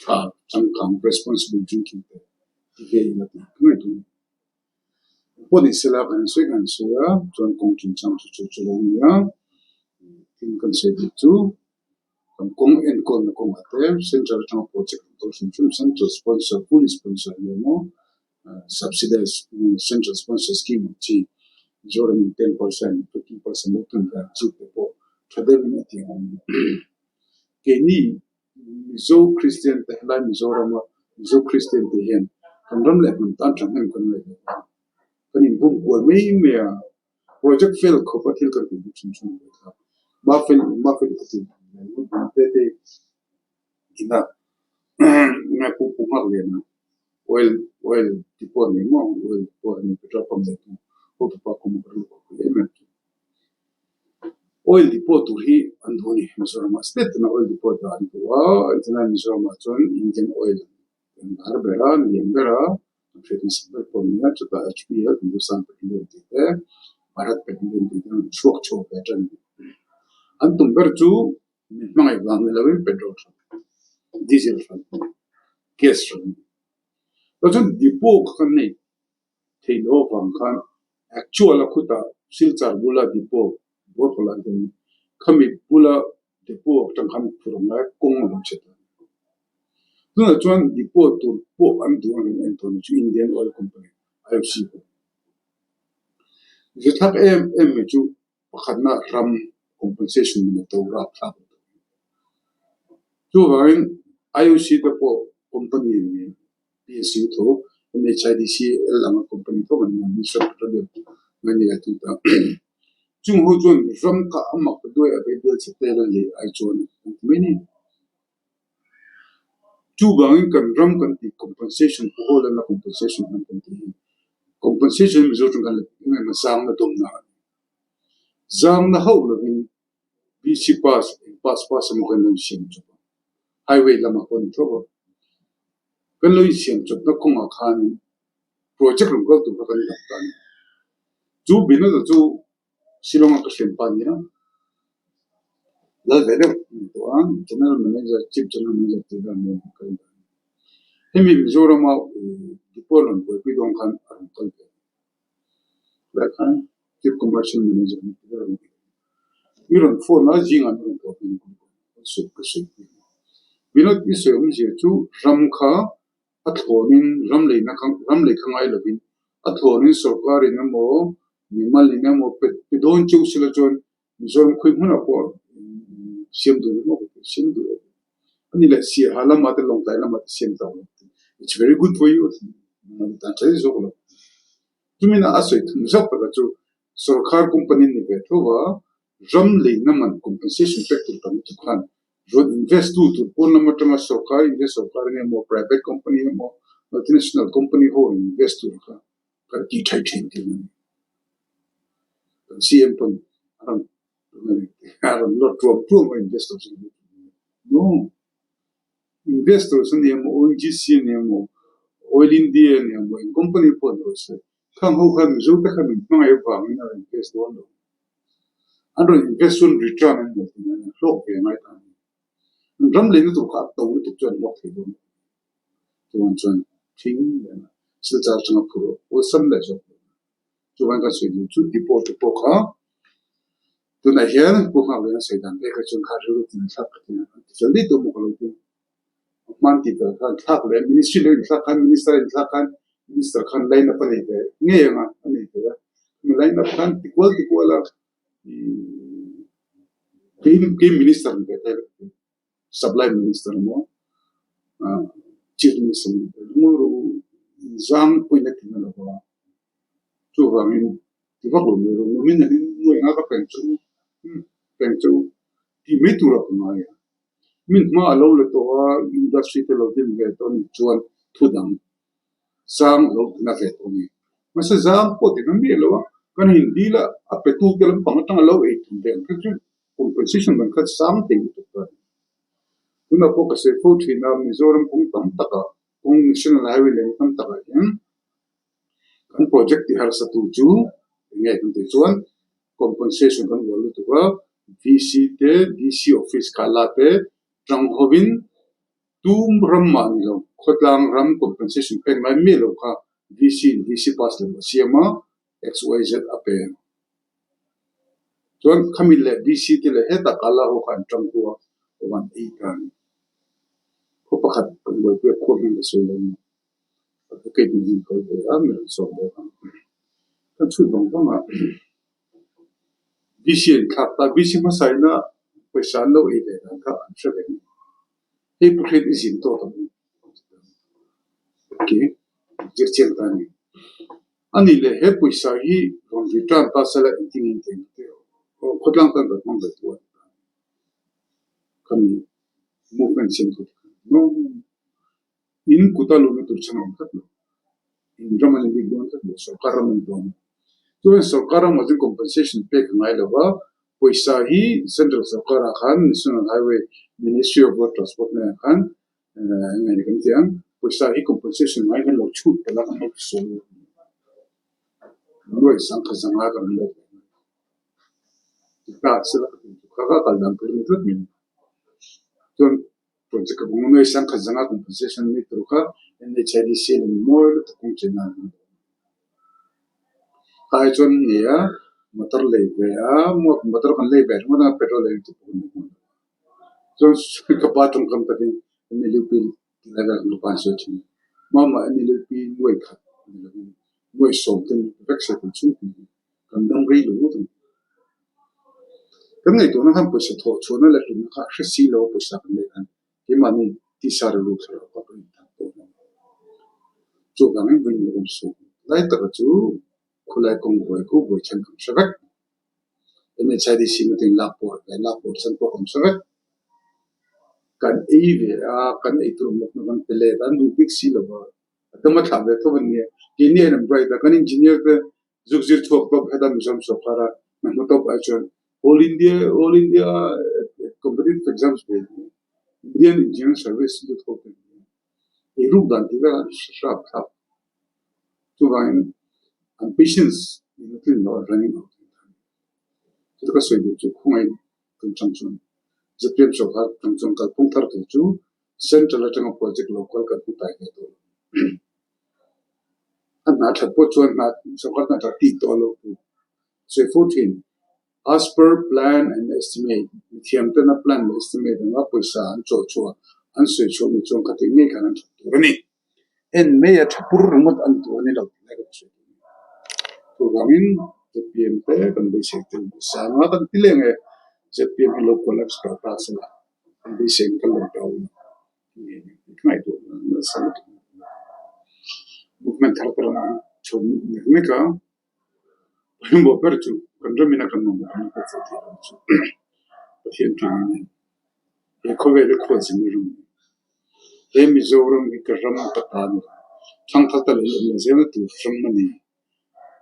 tha changkang responsible drinking te ti ve ila tih ka ngaihtuah a ni. Pawh ni sela kan sawi kan sawi a chuan kawng chungchang chu chu chu lo a ni a, thil kan sawi duh chu Kan kawng enkawlna kawngah te central atanga project an kal hrim hrim central sponsor fully sponsor ania maw subsidize central sponsor scheme ang chi Mizoram in 10% 15% lo tum ve ang chi te pawh tha deuhin a tih ang keini Mizo Kristian te helai Mizorama Mizo Kristian te hian kan ram leh hnam tan thahnem kan ngaih loh a kan inbum kual mai mai a. Project fail khawp a thil kan tih duh hrim hrim ve kha. Mafel mafel ka ti te te ina ngai pu pu nghak lian a oil oil ti pawh a nei maw oil pawh a nei petrol pump nei tu hotupa kum ka rilru khawp em em chu. Oil depot tur hi an duh a ni Mizoramah state tina oil depot dah an duh a engtin a Mizoramah chuan Indian oil an lar ber a lian ber a. An hriat hmasak ber pawh a ni a, chutah HPL Hindustan Petroleum tih te, Bharat Petroleum tih te an rawn chhuak chhuak ve tan a ni. An tum ber chu min hmangaih vang ni lovin petrol hran, diesel hran, gas hran a ni. Tah chuan depot kha kan nei theih loh avang khan actual a khutah Silchar bula depot Borkawla an ti a ni. Khami bula depot atang khan phur ang lai kawng a lo chhe ta a ni. Tunah chuan depot tur pawh an duh ang reng en tawh a ni chu Indian Oil Company, IOC pawh. Zuthlak em em mai chu pakhatna ram compensation man a to rapthlak a to. Chuvangin IOC te pawh company an ni a. PSU tho NHIDCL anga company tho kan ni a, Ministry of Petroleum ngai ni lai thung ta. Chung ho chuan ram kha a mak ta duai a vei bel chhe tel a leh ai chuan an ti mai ni. Chuvangin kan ram kan tih compensation pu haw lana compensation an kan tih hi compensation Mizo tawng kan la tih em em a zangna dawmna a ni. Zangna hauh lovin BC pass eng pass pass emaw kan lo insiam chawp a, highway lamah pawh a ni tho a. Kan lo insiam chawpna kawngah khanin project rawn kal tur kha kan dap ta a ni. Chu Binod-a chu Shillong-a ka hrian pa a ni a, lal ve deuh a ni tawh a, General Manager, Chief General Manager tih vel mawi ka rin dan a ni. Hemi Mizorama depot rawn buaipui dawn khan a rawn kal ve a ni. Lai khan Chief Commercial Manager ni tih vel a rawn ti. Mi rawn phone a, zingah mi rawn tlawh phei ni ka sawi ka sawi pui a. Vinod i sawi awmzia chu ram kha a thlawnin ram leina kha ram lei kha ngai lovin a thlawnin sorkarin emaw mimalin emaw pe pe dawn cheu sela chuan Mizoram khawi hmunah pawh siam duh emaw ka ti siam duh em a ni leh Siaha lamah te Lawngtlai lamah te siam tawh lo it's very good for you tan tha zawk lo. Chumina a sawi thum zawk taka chu sorkar company ni ve tho va ram leina man compensation pek tur tam lutuk khan rawn invest tu tur pawn lam atanga sorkar India sorkar emaw private company emaw multinational company ho rawn invest tur kha kan tih thaih thin tih a ni. Kan CM pawn a rawn a rawn lawt tuam tuam a investor chu no. Investors a ni emaw, ONGC a ni emaw, Oil India a ni emaw, eng company pawh ni rawh se, khang ho khan Mizo te khan min hmangaih avangin a rawn invest dawn lo. An rawn invest chuan return an hmuh theih nan an hlawk ve ngai ta a ni. An ram leina tur kha a to lutuk chuan an hlawk thei dawn lo. Chuan chuan thing leh silchar atanga phurh awlsam leh zawk dawn a. Chuan kan sawi duh chu depot te pawh kha tunah hian Pu Nghakliana sawi dan vek ah chuan kha rilru tin an thlak ka ti a, an ti fel daih tawh maw ka lo ti a. A hman tih fel khan thlak leh ministry lo inthlak khan minister a inthlak khan minister khan line up a nei ve ngei ang a, a nei ve a. Chumi line up khan ti kual ti kual a ihh kei kei minister ni ve thei lo. Supply Minister emaw Chief Minister emaw zang pawhin a ti na lo va, chuvangin ti vak lo mai rawh. Numin angin nuai anga ka peng chu peng chu tih mai turah ka ngai a. Min hma a lo la tawh a, industry te lo din ve tawh a nih chuan thu dang zang a lo ti na ve tawh a ni. Mahse zang pawh ti na miah lo a, kan hindi la a petu te lampang atanga lo ei tum ve ang kha chu Compensation dan kha sang thei lutuk ta a ni. Tunah pawh ka sawi fo thin a, Mizoram kawng tam takah, kawng National Highway leng tam takah hian kan project ti harsa tu chu eng nge kan tih chuan compensation kan uar lutuk a, VC te, DC office kha la te tang hovin tum ram mah ni lo, khawtlang ram compensation pek ngai miah lo kha VC in VC pass lem a siam a, XYZ a pe. Chuan khami leh DC te leh hetah ka la ho kha an tang hua awm an ei ta a ni. Khaw pakhat kan buaipui a khua hming ka sawi lo a ni. Advocate nen an kal ve a, mi rawn sawm ve a. Kan chhut vang vang a, DC an thlak ta. DC hmasa ina pawisa an lo ei ve dan kha an hre ve a ni. Hei pu hriat i zin tawk ang u. Okay, zirchiang ta a ni. A nih leh he pawisa hi rawn return ta sela engtin nge tih ang tih aw khawtlang tan kan hmang ve tu a ni ta. Khami movement siam tu te khan no in kuta luhna tur chhan a awm tlat lo. In ram a ni bik dawn tlat lo, sorkar ram a ni dawn a. Chuan sorkar ramah chuan compensation pek a ngai lo va, pawisa hi central sorkarah khan National Highway Ministry of Road Transport hnenah khan Eng nge kan tih ang, pawisa hi compensation ngai kan lo chhut palh a kan lo sawi a ni. Nuai sangkhat zanga kan let leh mai. Ti ta sela ka tih chu kha kha kal dan tur a ni tlat mai. Chuan project ka bawng a nuai sangkhat zanga compensation ni tur kha NHIDC a ni mawi lutuk kawng chen nan an awm. Kha ai chuan ni a motor lei ve a, motor kan lei ve ringawt a petrol lei tur pawh kan nei hman lo. Chuan ka pa tawngkam takin NLUP tih lai vel ka pa an sawi thin a, mama NLUP nuai khat ni lovin nuai sawm te vek se kan chhung tih hi kan dam rei lo ngawt ang. Kan ngaihtuahna khan pawisa thawh chhuahna leh hlutna kha a hre si lo a pawisa kan neih khan keimahni tisa rilru thlarau kha kan inthang tawh lo. Chuvangin vawiin leh kan sawi lai taka chu khulai kawng buai khu buai chhan kan hre vek. NHIDC meeting lak pawh leh lak pawh chan pawh kan hre vek. Kan ei ve a, kan ei tur mawkna kan pe let a, an duh bik si lo va, a tam a thlah ve tho a nia. Keini an bright a, kan engineer te zuk zir chhuak tawp heta Mizoram sorkar a hna hmu tawp ai chuan All India All India Competitive Exams ve Indian Engineering Service lut ho te an nia. Ei ruk dan tih vel an hre hrap thlap. Chuvangin an patience in a tlin loh a running out an ta a ni. Chuta ka sawi duh chu khawngaih kan chang chuan ZPM sorkar chang chuan kalphung thar tur chu central atanga project lo kal kan hmu tai ve tawh lo. A hna that pawh chuan hna sorkar hna tha tih tawh loh tur sawi fo thin. As per plan and estimate, mithiam tena plan leh estimate anga pawisa an chawh chhuah an sawi chhuah ni chuan khati ngei khan an that tur a ni. En mai a tha pur ringawt a ni tur a ni lo tih lai ka hre thei. Chuvangin ZPM te kan beisei tel nasa anga kan ti leng e, ZPM hi lo collapse tawh ta sela kan beisei in kan lo down nge ka ngaihtuah nasa lutuk. Movement thar te rawn awm chho mek mek a. Pawimawh ber chu kan ramina kan mamawh ang pawh fo tih lam chu Pathian ṭin a ni. He khawvela khualzin ram a ni. He Mizoram hi ka ram ka ta a ni lo. Thangthar ta leh lawm leh zelna tur ram a ni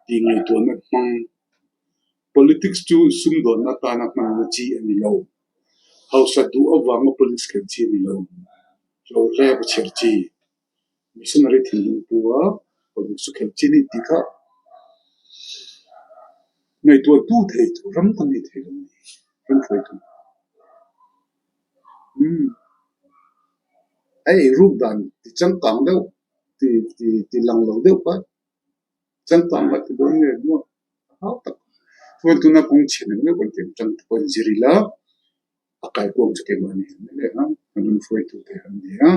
tih ngaihtuahna hmang. Politics chu sumdawnna atana hmanna chi a ni lo. Hausa duh avanga politics khelh chi a ni lo. Hlo hlep a chhiar chi. Missionary thinlung pu a politics chu khelh chi ni tih kha ngaihtuah tu thei tur ram kan nei thei lo a ni, ram hruaitu. Umm a eiruk dan ti changkang deuh ti ti ti lang lo deuh kha changkang kha ti dawn nge maw a hau tak. Chuan tuna kawng chhe neuh neuh kan tih ang chang te pawh in zir ila a kaikuang chu keimah a ni ang mai leh ang, kan ram hruaitu te an ni a.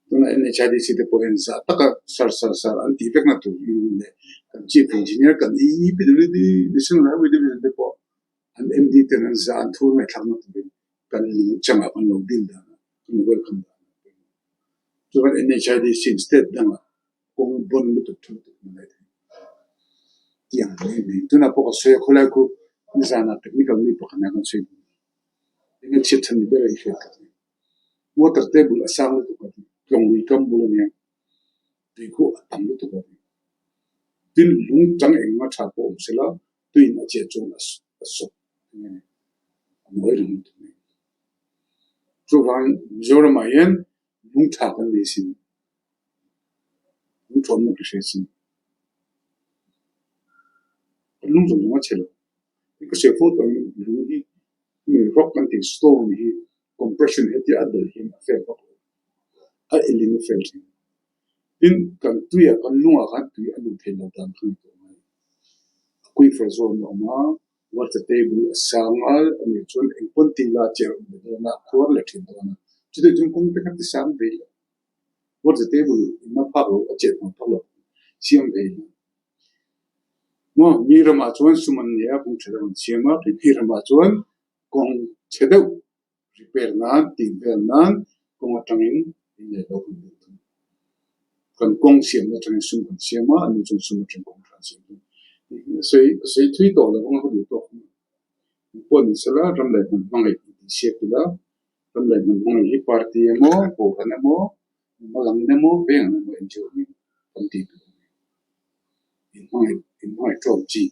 Tuna NHIDC te pawh hian zah taka sar sar sar an tih vekna tur in leh kan Chief Engineer kan EPWD National Highway Division te pawh an MD ten an zah an thu ngaihthlakna turin kan nungchangah kan lo dil dan a, kan welcome dan a pawimawh. Chuan NHIDC in state dangah kawng bawn lutuk tha lutuk an nei thei tih ang mai mai. Tunah pawh ka sawi a, khawlai khu nizanah technical mi pakhat nen kan sawi dun a, enge chhiat chhan ni ber a i hriat ka ti. Water table a sang lutuk a ti, tlawng lui kam bul ania, tui khu a tam lutuk a ti. Tin, lung chang engmah tha pawh awm sela, tuiin a chiah chuan a sawp eng a ni, a nawi reng lutuk mai. Chuvangin Mizoramah hian lung tha kan nei sin, lung thawnna ka hria sin. Kan lung zawng zawng a chhe lo. Ka sawi fo tawh ang lung hi rock kan tih stone hi compression hetia a dal hian a fel vak lo, a el in a fel thin. Tin, kan tuiah kan lungah khan tui a luh theih loh dan kha ni tawh mai. Aquifer zone a awm a, water table a sang a, ani chuan eng pawn tih la chair awm ve dawn a, a khuar leh thin dawn a. Chutah chuan kawng te kha ti sang ve ila, water table in a phak loh, a chet hmang phak loh siam ve ila. Maw, mi ramah chuan sum an nei a, kawng tha deuh an siam a, mi ramah chuan kawng chhe deuh repair nan, tih vel nan kawng atangin in leh lo kan duh thung. Kan kawng siamna atangin sum kan siam a, ani chuan sum atang kawng tha an siam thung. Sawi sawi thui tawh lo anga ka duh tawk ang. Pawh ni sela ram leh hnam hmangaih tih siak ila, ram leh hnam hmangaih hi party emaw, kohhran emaw, Hmalangin emaw veng emaw NGO angin kan tih tur a ni. Inhmangaih inhmangaih ṭawm chi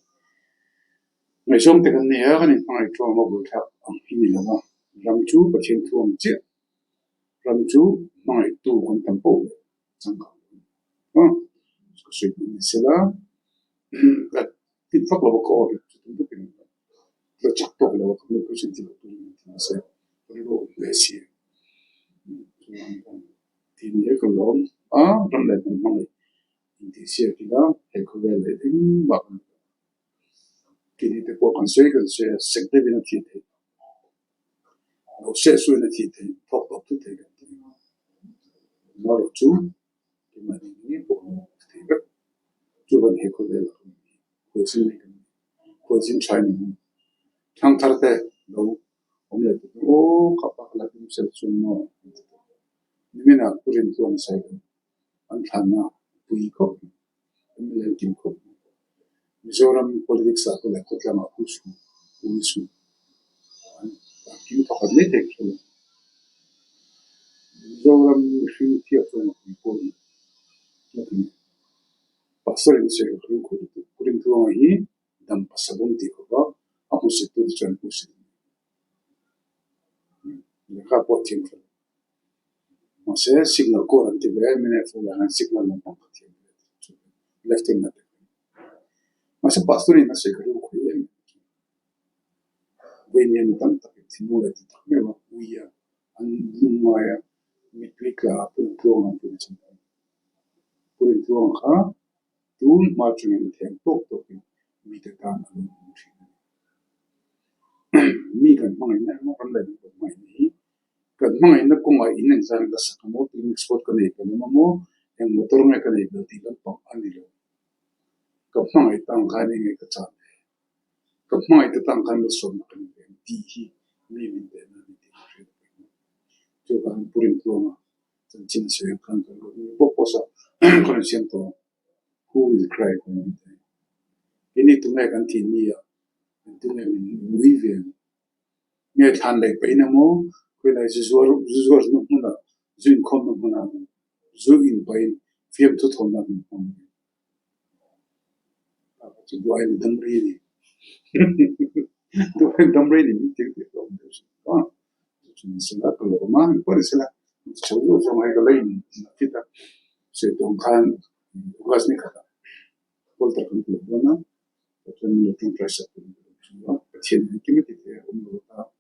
ngaihzawng te kan nei a, kan inhmangaih ṭawm a buaithlak ang hi ni lo a, ram chu Pathian thu ang chiah, ram chu hmangaihtu kan tam poh leh changkang lo a ni. Ka sawi duh ni sela, ka tih vak lo a ka aw hi chu tum takin la chak tawk lo a ka hmuh pawh chuan ti lo turin min ti nasa e, ka rilru a awm ve si. Tih ni ka lawm a, ram leh hnam hmangaih intihsiak ila he khawvel leh engmah kan ni lo. Kini te pawh kan sawi kan sawi a, sek deuhin a thih theih, lo seh suin a thih theih, thawk tawp thut thei kan ti. Erawh chu keimahni ngei pawh kan awm thei vek. Chuvan he khawvel ah kan ni, khualzin nei kan ni, khualzin tha in awm. Thangthar te lo awm leh tawh dawn aw kha pa kha la hlim sel chuan maw an ti tawh. Niminah Pu Rintuang Sailo an thlanna a pui khawp mai, MLA an kim khawp mai. Mizoram politics ah pawh leh khawtlang ah Pu Su, Pu Su an kim thawkhat mai thei ka hre lo. Mizoram mihring thiat chuan a pui pawh ni a ti. Pastor in sawi ka ring khawp lutuk. Pu Rintuanga hi dam pasabawm tih khawp a, a hmusit tu te chuan hmusit a ni. Lehkha pawh a thiam hran. Mahse, signal code an ti ve, mnf ho lah hian signal lampang kha thiam ve tih chu left in a ti ve. Mahse, pastor in a sawi ka rilru khawih em em chu. Vawiin hian mi tam takin thinlung leh ti tak meuh a, ui a, an lungngai a, mittui tla a, Pu Rintuanga an tih chhan kha. Pu Rintuanga kha Tun hma chungin a theng tawk tawkin mite tan a lo hmang thin a ni. Mi kan hmangaihna emaw ram leh hnam kan hmangaihna hi kan hmangaihna kawngah in engzah nge ka sak emaw picnic spot ka nei belh emaw eng motor nge ka nei belh tih lampang a ni lo. Ka hmangaih tang khan enge ka chan ve? Ka hmangaih te tang khan malsawmna ka ni ve ang tih hi mi min tehna a ni tih ka hriat a pawimawh. Chuvangin Pu Rintuanga chanchin a sawi ang khan kan rawn pawh pawh sa ka rawn siam tawh ang. Who will cry for me te? Keini tunge kan thih ni ah engtin nge min ui ve ang? Nge thlan leh pahin emaw khawilai zu zuar zu zuar na hmunah zu inkhawmna hmunah emaw zu in pahin fiamthu thawmna min hmang ve ang? Chu duain a dam rei a ni. Duain dam rei ni min ti tih hlawm deuh chu. Chu ni sela ka lawm a, engpawh ni sela chho zawk zawk mai ka la in fit a, sawi tawh ang khan August ni khatah Walter kan tlawh dawn a, Pathian min lo tawngtai sak tur in ka lo chu a, Pathian engkim a ti thei a, awm lo ata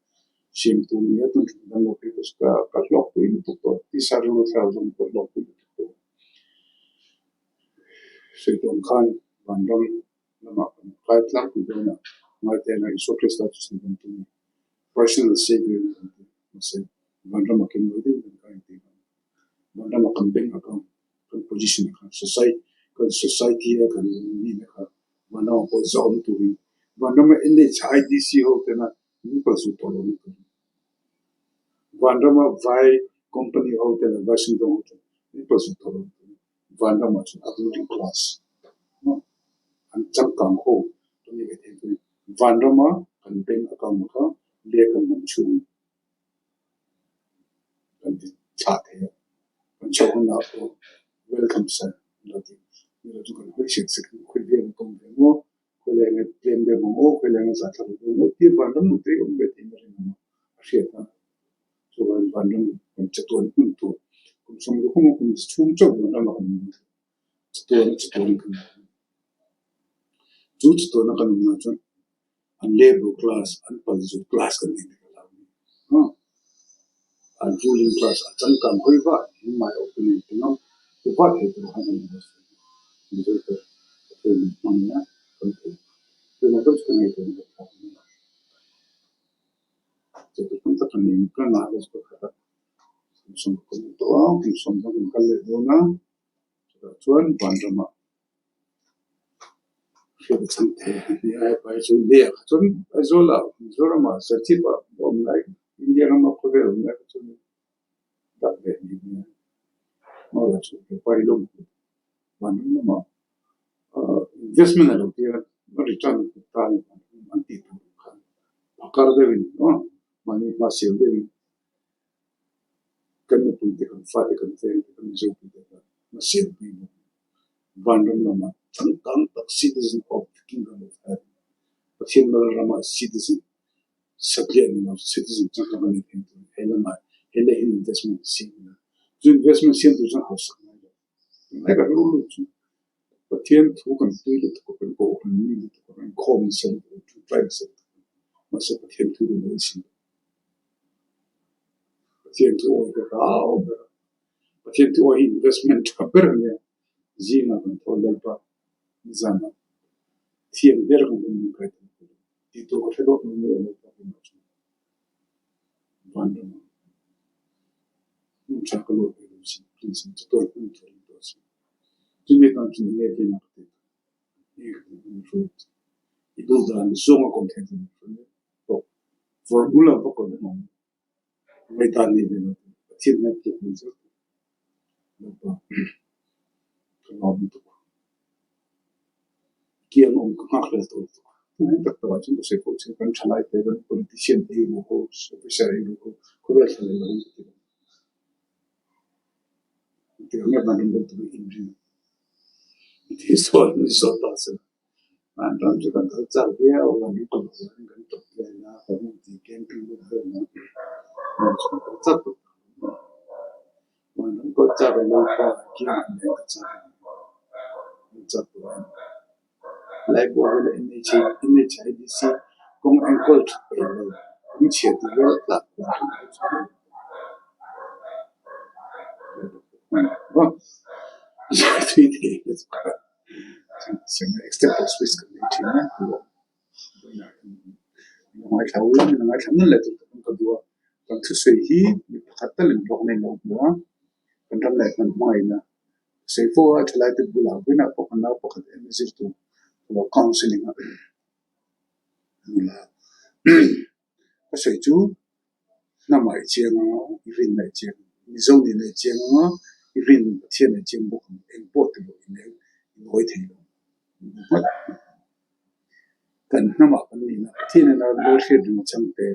siam tur ni a, tun ṭum dan lo phei ka ka hlawkpui lutuk tawh, tisa rilru thlarau zawng pawh hlawkpui lutuk tawh. Sawi tawh ang khan vanram lamah kan kai tlangpui dawn a, ngaitena Isua Krista chu chhan dam tum a ni. Personal Savior kan ti mahse vanramah khin ngawi deuhin kan kai ang tih khan vanramah kan bank account kan position kha society kan society a kan nihna kha vanramah pawh zahawm turin vanrama NHIDC ho tena min palzut tawh lohna turin vanrama vai company ho te leh vai sumdawng ho ten min palzut tawh lohna turin vanramah chuan a ruling class an changkang ho kan ni ve thei ang chuan vanrama kan bank account kha leh kan hnam chhung kan ti thlah thei a, kan chhoh hunah pawh welcome sir an lo ti. Ni lo chu kan hawi sek sek ang, khawi vel a kawm ve maw, khawi leng nge tlem deuh ang aw, khawi leng nge zahthlak deuh ang aw tih vanram lut te hi awm ve thei in a rinawm a, a hriat a. Chuvangin vanram kan chatuan hmun tur kum 60 kum chhung chauh vanramah kan awm dawn tlat. Chatuan a chatuan kan awm. Chu chatuana kan awmna chuan an labour class, an palzut class kan nei vek a lo ni. An ruling class a changkang hawi vah in my opinion ti ngam ti vah thei tur khan kan awm a sin. Mizo te Pathian min hmang nia kan thei. Tunah chuan ka ngaihtuahna ka thlak a ni. Chatuah tam tak ka nei ka ngah leh chu ka khat a. Kum sawm ka awm tawh a, kum sawm dang kan kal leh dawn a. Chutah chuan vanramah hriat a chang thei a ni a, hepa hi chu leh ah chuan Aizawlah Mizoramah Serchhip-ah a awm lai India rama khawvel awm lai kha chuan dak ve ni nia Mawla chu hepa hi lawm hmu vanram lamah investment a lo tir a return a hmu ta a ni an tih tur ang khan phakar deuhin aw mahni hma siam deuhin Kan nupui te, kan fate, kan veng te, kan Mizo pui te kha hmasiam pui bawk a. Vanram lamah changkang tak citizen of the kingdom of heaven, Pathian lal ramah citizen satliah ni lo citizen changkang a ni thei tur he lamah he lei hian investment a siam ila. Chu investment siam tur chuan hausak ngai lo. Tunlai kan ru lut chu Pathian thu kan tui lutuk a, kan kohhran mi lutuk a, kan inkhawm nasa lutuk a, ṭawngṭai nasa lutuk a, mahse Pathian thu kan lo insim lo. Pathian thu awi ka hlau ber a, Pathian thu awi hi investment tha ber a nia, zingah kan thaw Lalpa nizanah thiam ber kan awm ang kai thei lo, tih tur ka hre dawt lo maw Lalpa keimah chuan vanram ah hmun tha ka luat ve lo sin please in chatuan hmun tur in tuah sin chumi atan chuan enge keimah ka tih tur enge ka tih tur hruai i duh dan zawng a kawm thei tur hruai tawh. Formula vak awm em ang. Ngaihdan nei ve lo tur Pathian hian tluk mai zel tur Lalpa ka lawm lutuk. Kiang awm ka nghak hlel tawh lutuk. Tunah tak takah chuan ka sawi pawh chu kan thalai te kan politician te eiru ho, officer eiru ho khawvel thla leh lo ang ka ti lo. Engtikah nge vanram deuh tur hi inrin tih sawi ni sawi ta se. Vanram chu kan kal chak viau a, kan kal loh laiin kan tawp vel a, kan inti camping lut vel a, hmun chu kan kal chak tawh tak a ni. Vanram kal chak a Lalpa kiangah leh ka chak a ni. Kan chak tawh em? Laibuah hi leh NHIDC kawng enkawl that peih lo, kawng chhia tih vel tlak vanram kal chak a ni. Kan thusawi hi mi pakhat talin hlawk nei lo hmu a, kan ram leh kan hmangaihna sawi fo a, thalaite bulah vawiinah pawh kan nau pakhat eng zir tur ka lo counselling a nula ka sawi chu hnamah i chiang ang a, i rinna i chiang ang, Mizo nihna i chiang ang a, i rin Pathian i chiang bawk ang, eng pawh ti lo in eng i ngawi thei lo ngawt. Kan hnamah kan nihna Pathian ina lo hriat reng chang te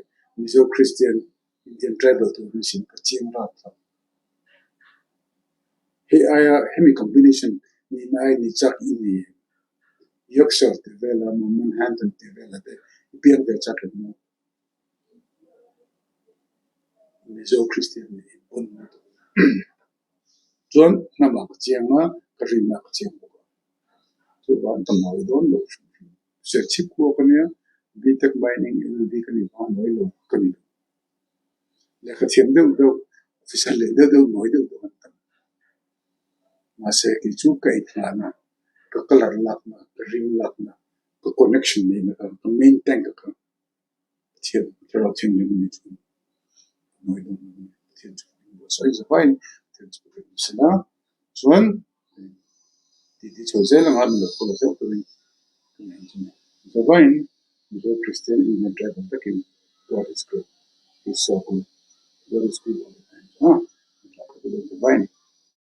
Mizo Kristian Indian tribal tur kan sin ka chiang rat thlap. Hei aia hemi combination nihna ai ni chak i nei em? Yorkshire tih vela Manhattan tih vela te i piang ve chak em maw? Mizo Kristian nih in pawn lutuk. Chuan hnamah ka chiang a, ka rinna ka chiang bawk a. Chuvang ka nawi dawn lo hrim hrim. Serchhip khua ka nia, Btech Mining LLB ka nih vang nawi lo ka ni lo. Lehkha thiam deuh deuh, officer lian deuh deuh nawi deuh deuh an tam. Mahse kei chu ka inhlahna, ka colour lakna, ka ring lakna, ka connection neihna kha, ka main tank a kha Pathian thlarau thianghlim a nih chuan nawi dawn lo a ni. Pathian chu ka ring buatsaih zavaiin Pathian chu ka ring nasa a, chuan titi chho zel anga min lo follow zeuh turin ka ngaih chu a ni. Zavaiin Mizo Kristian Indian tribal takin God is great, He is so good, God is good all the time a, min hla khat a dawn zavaiin.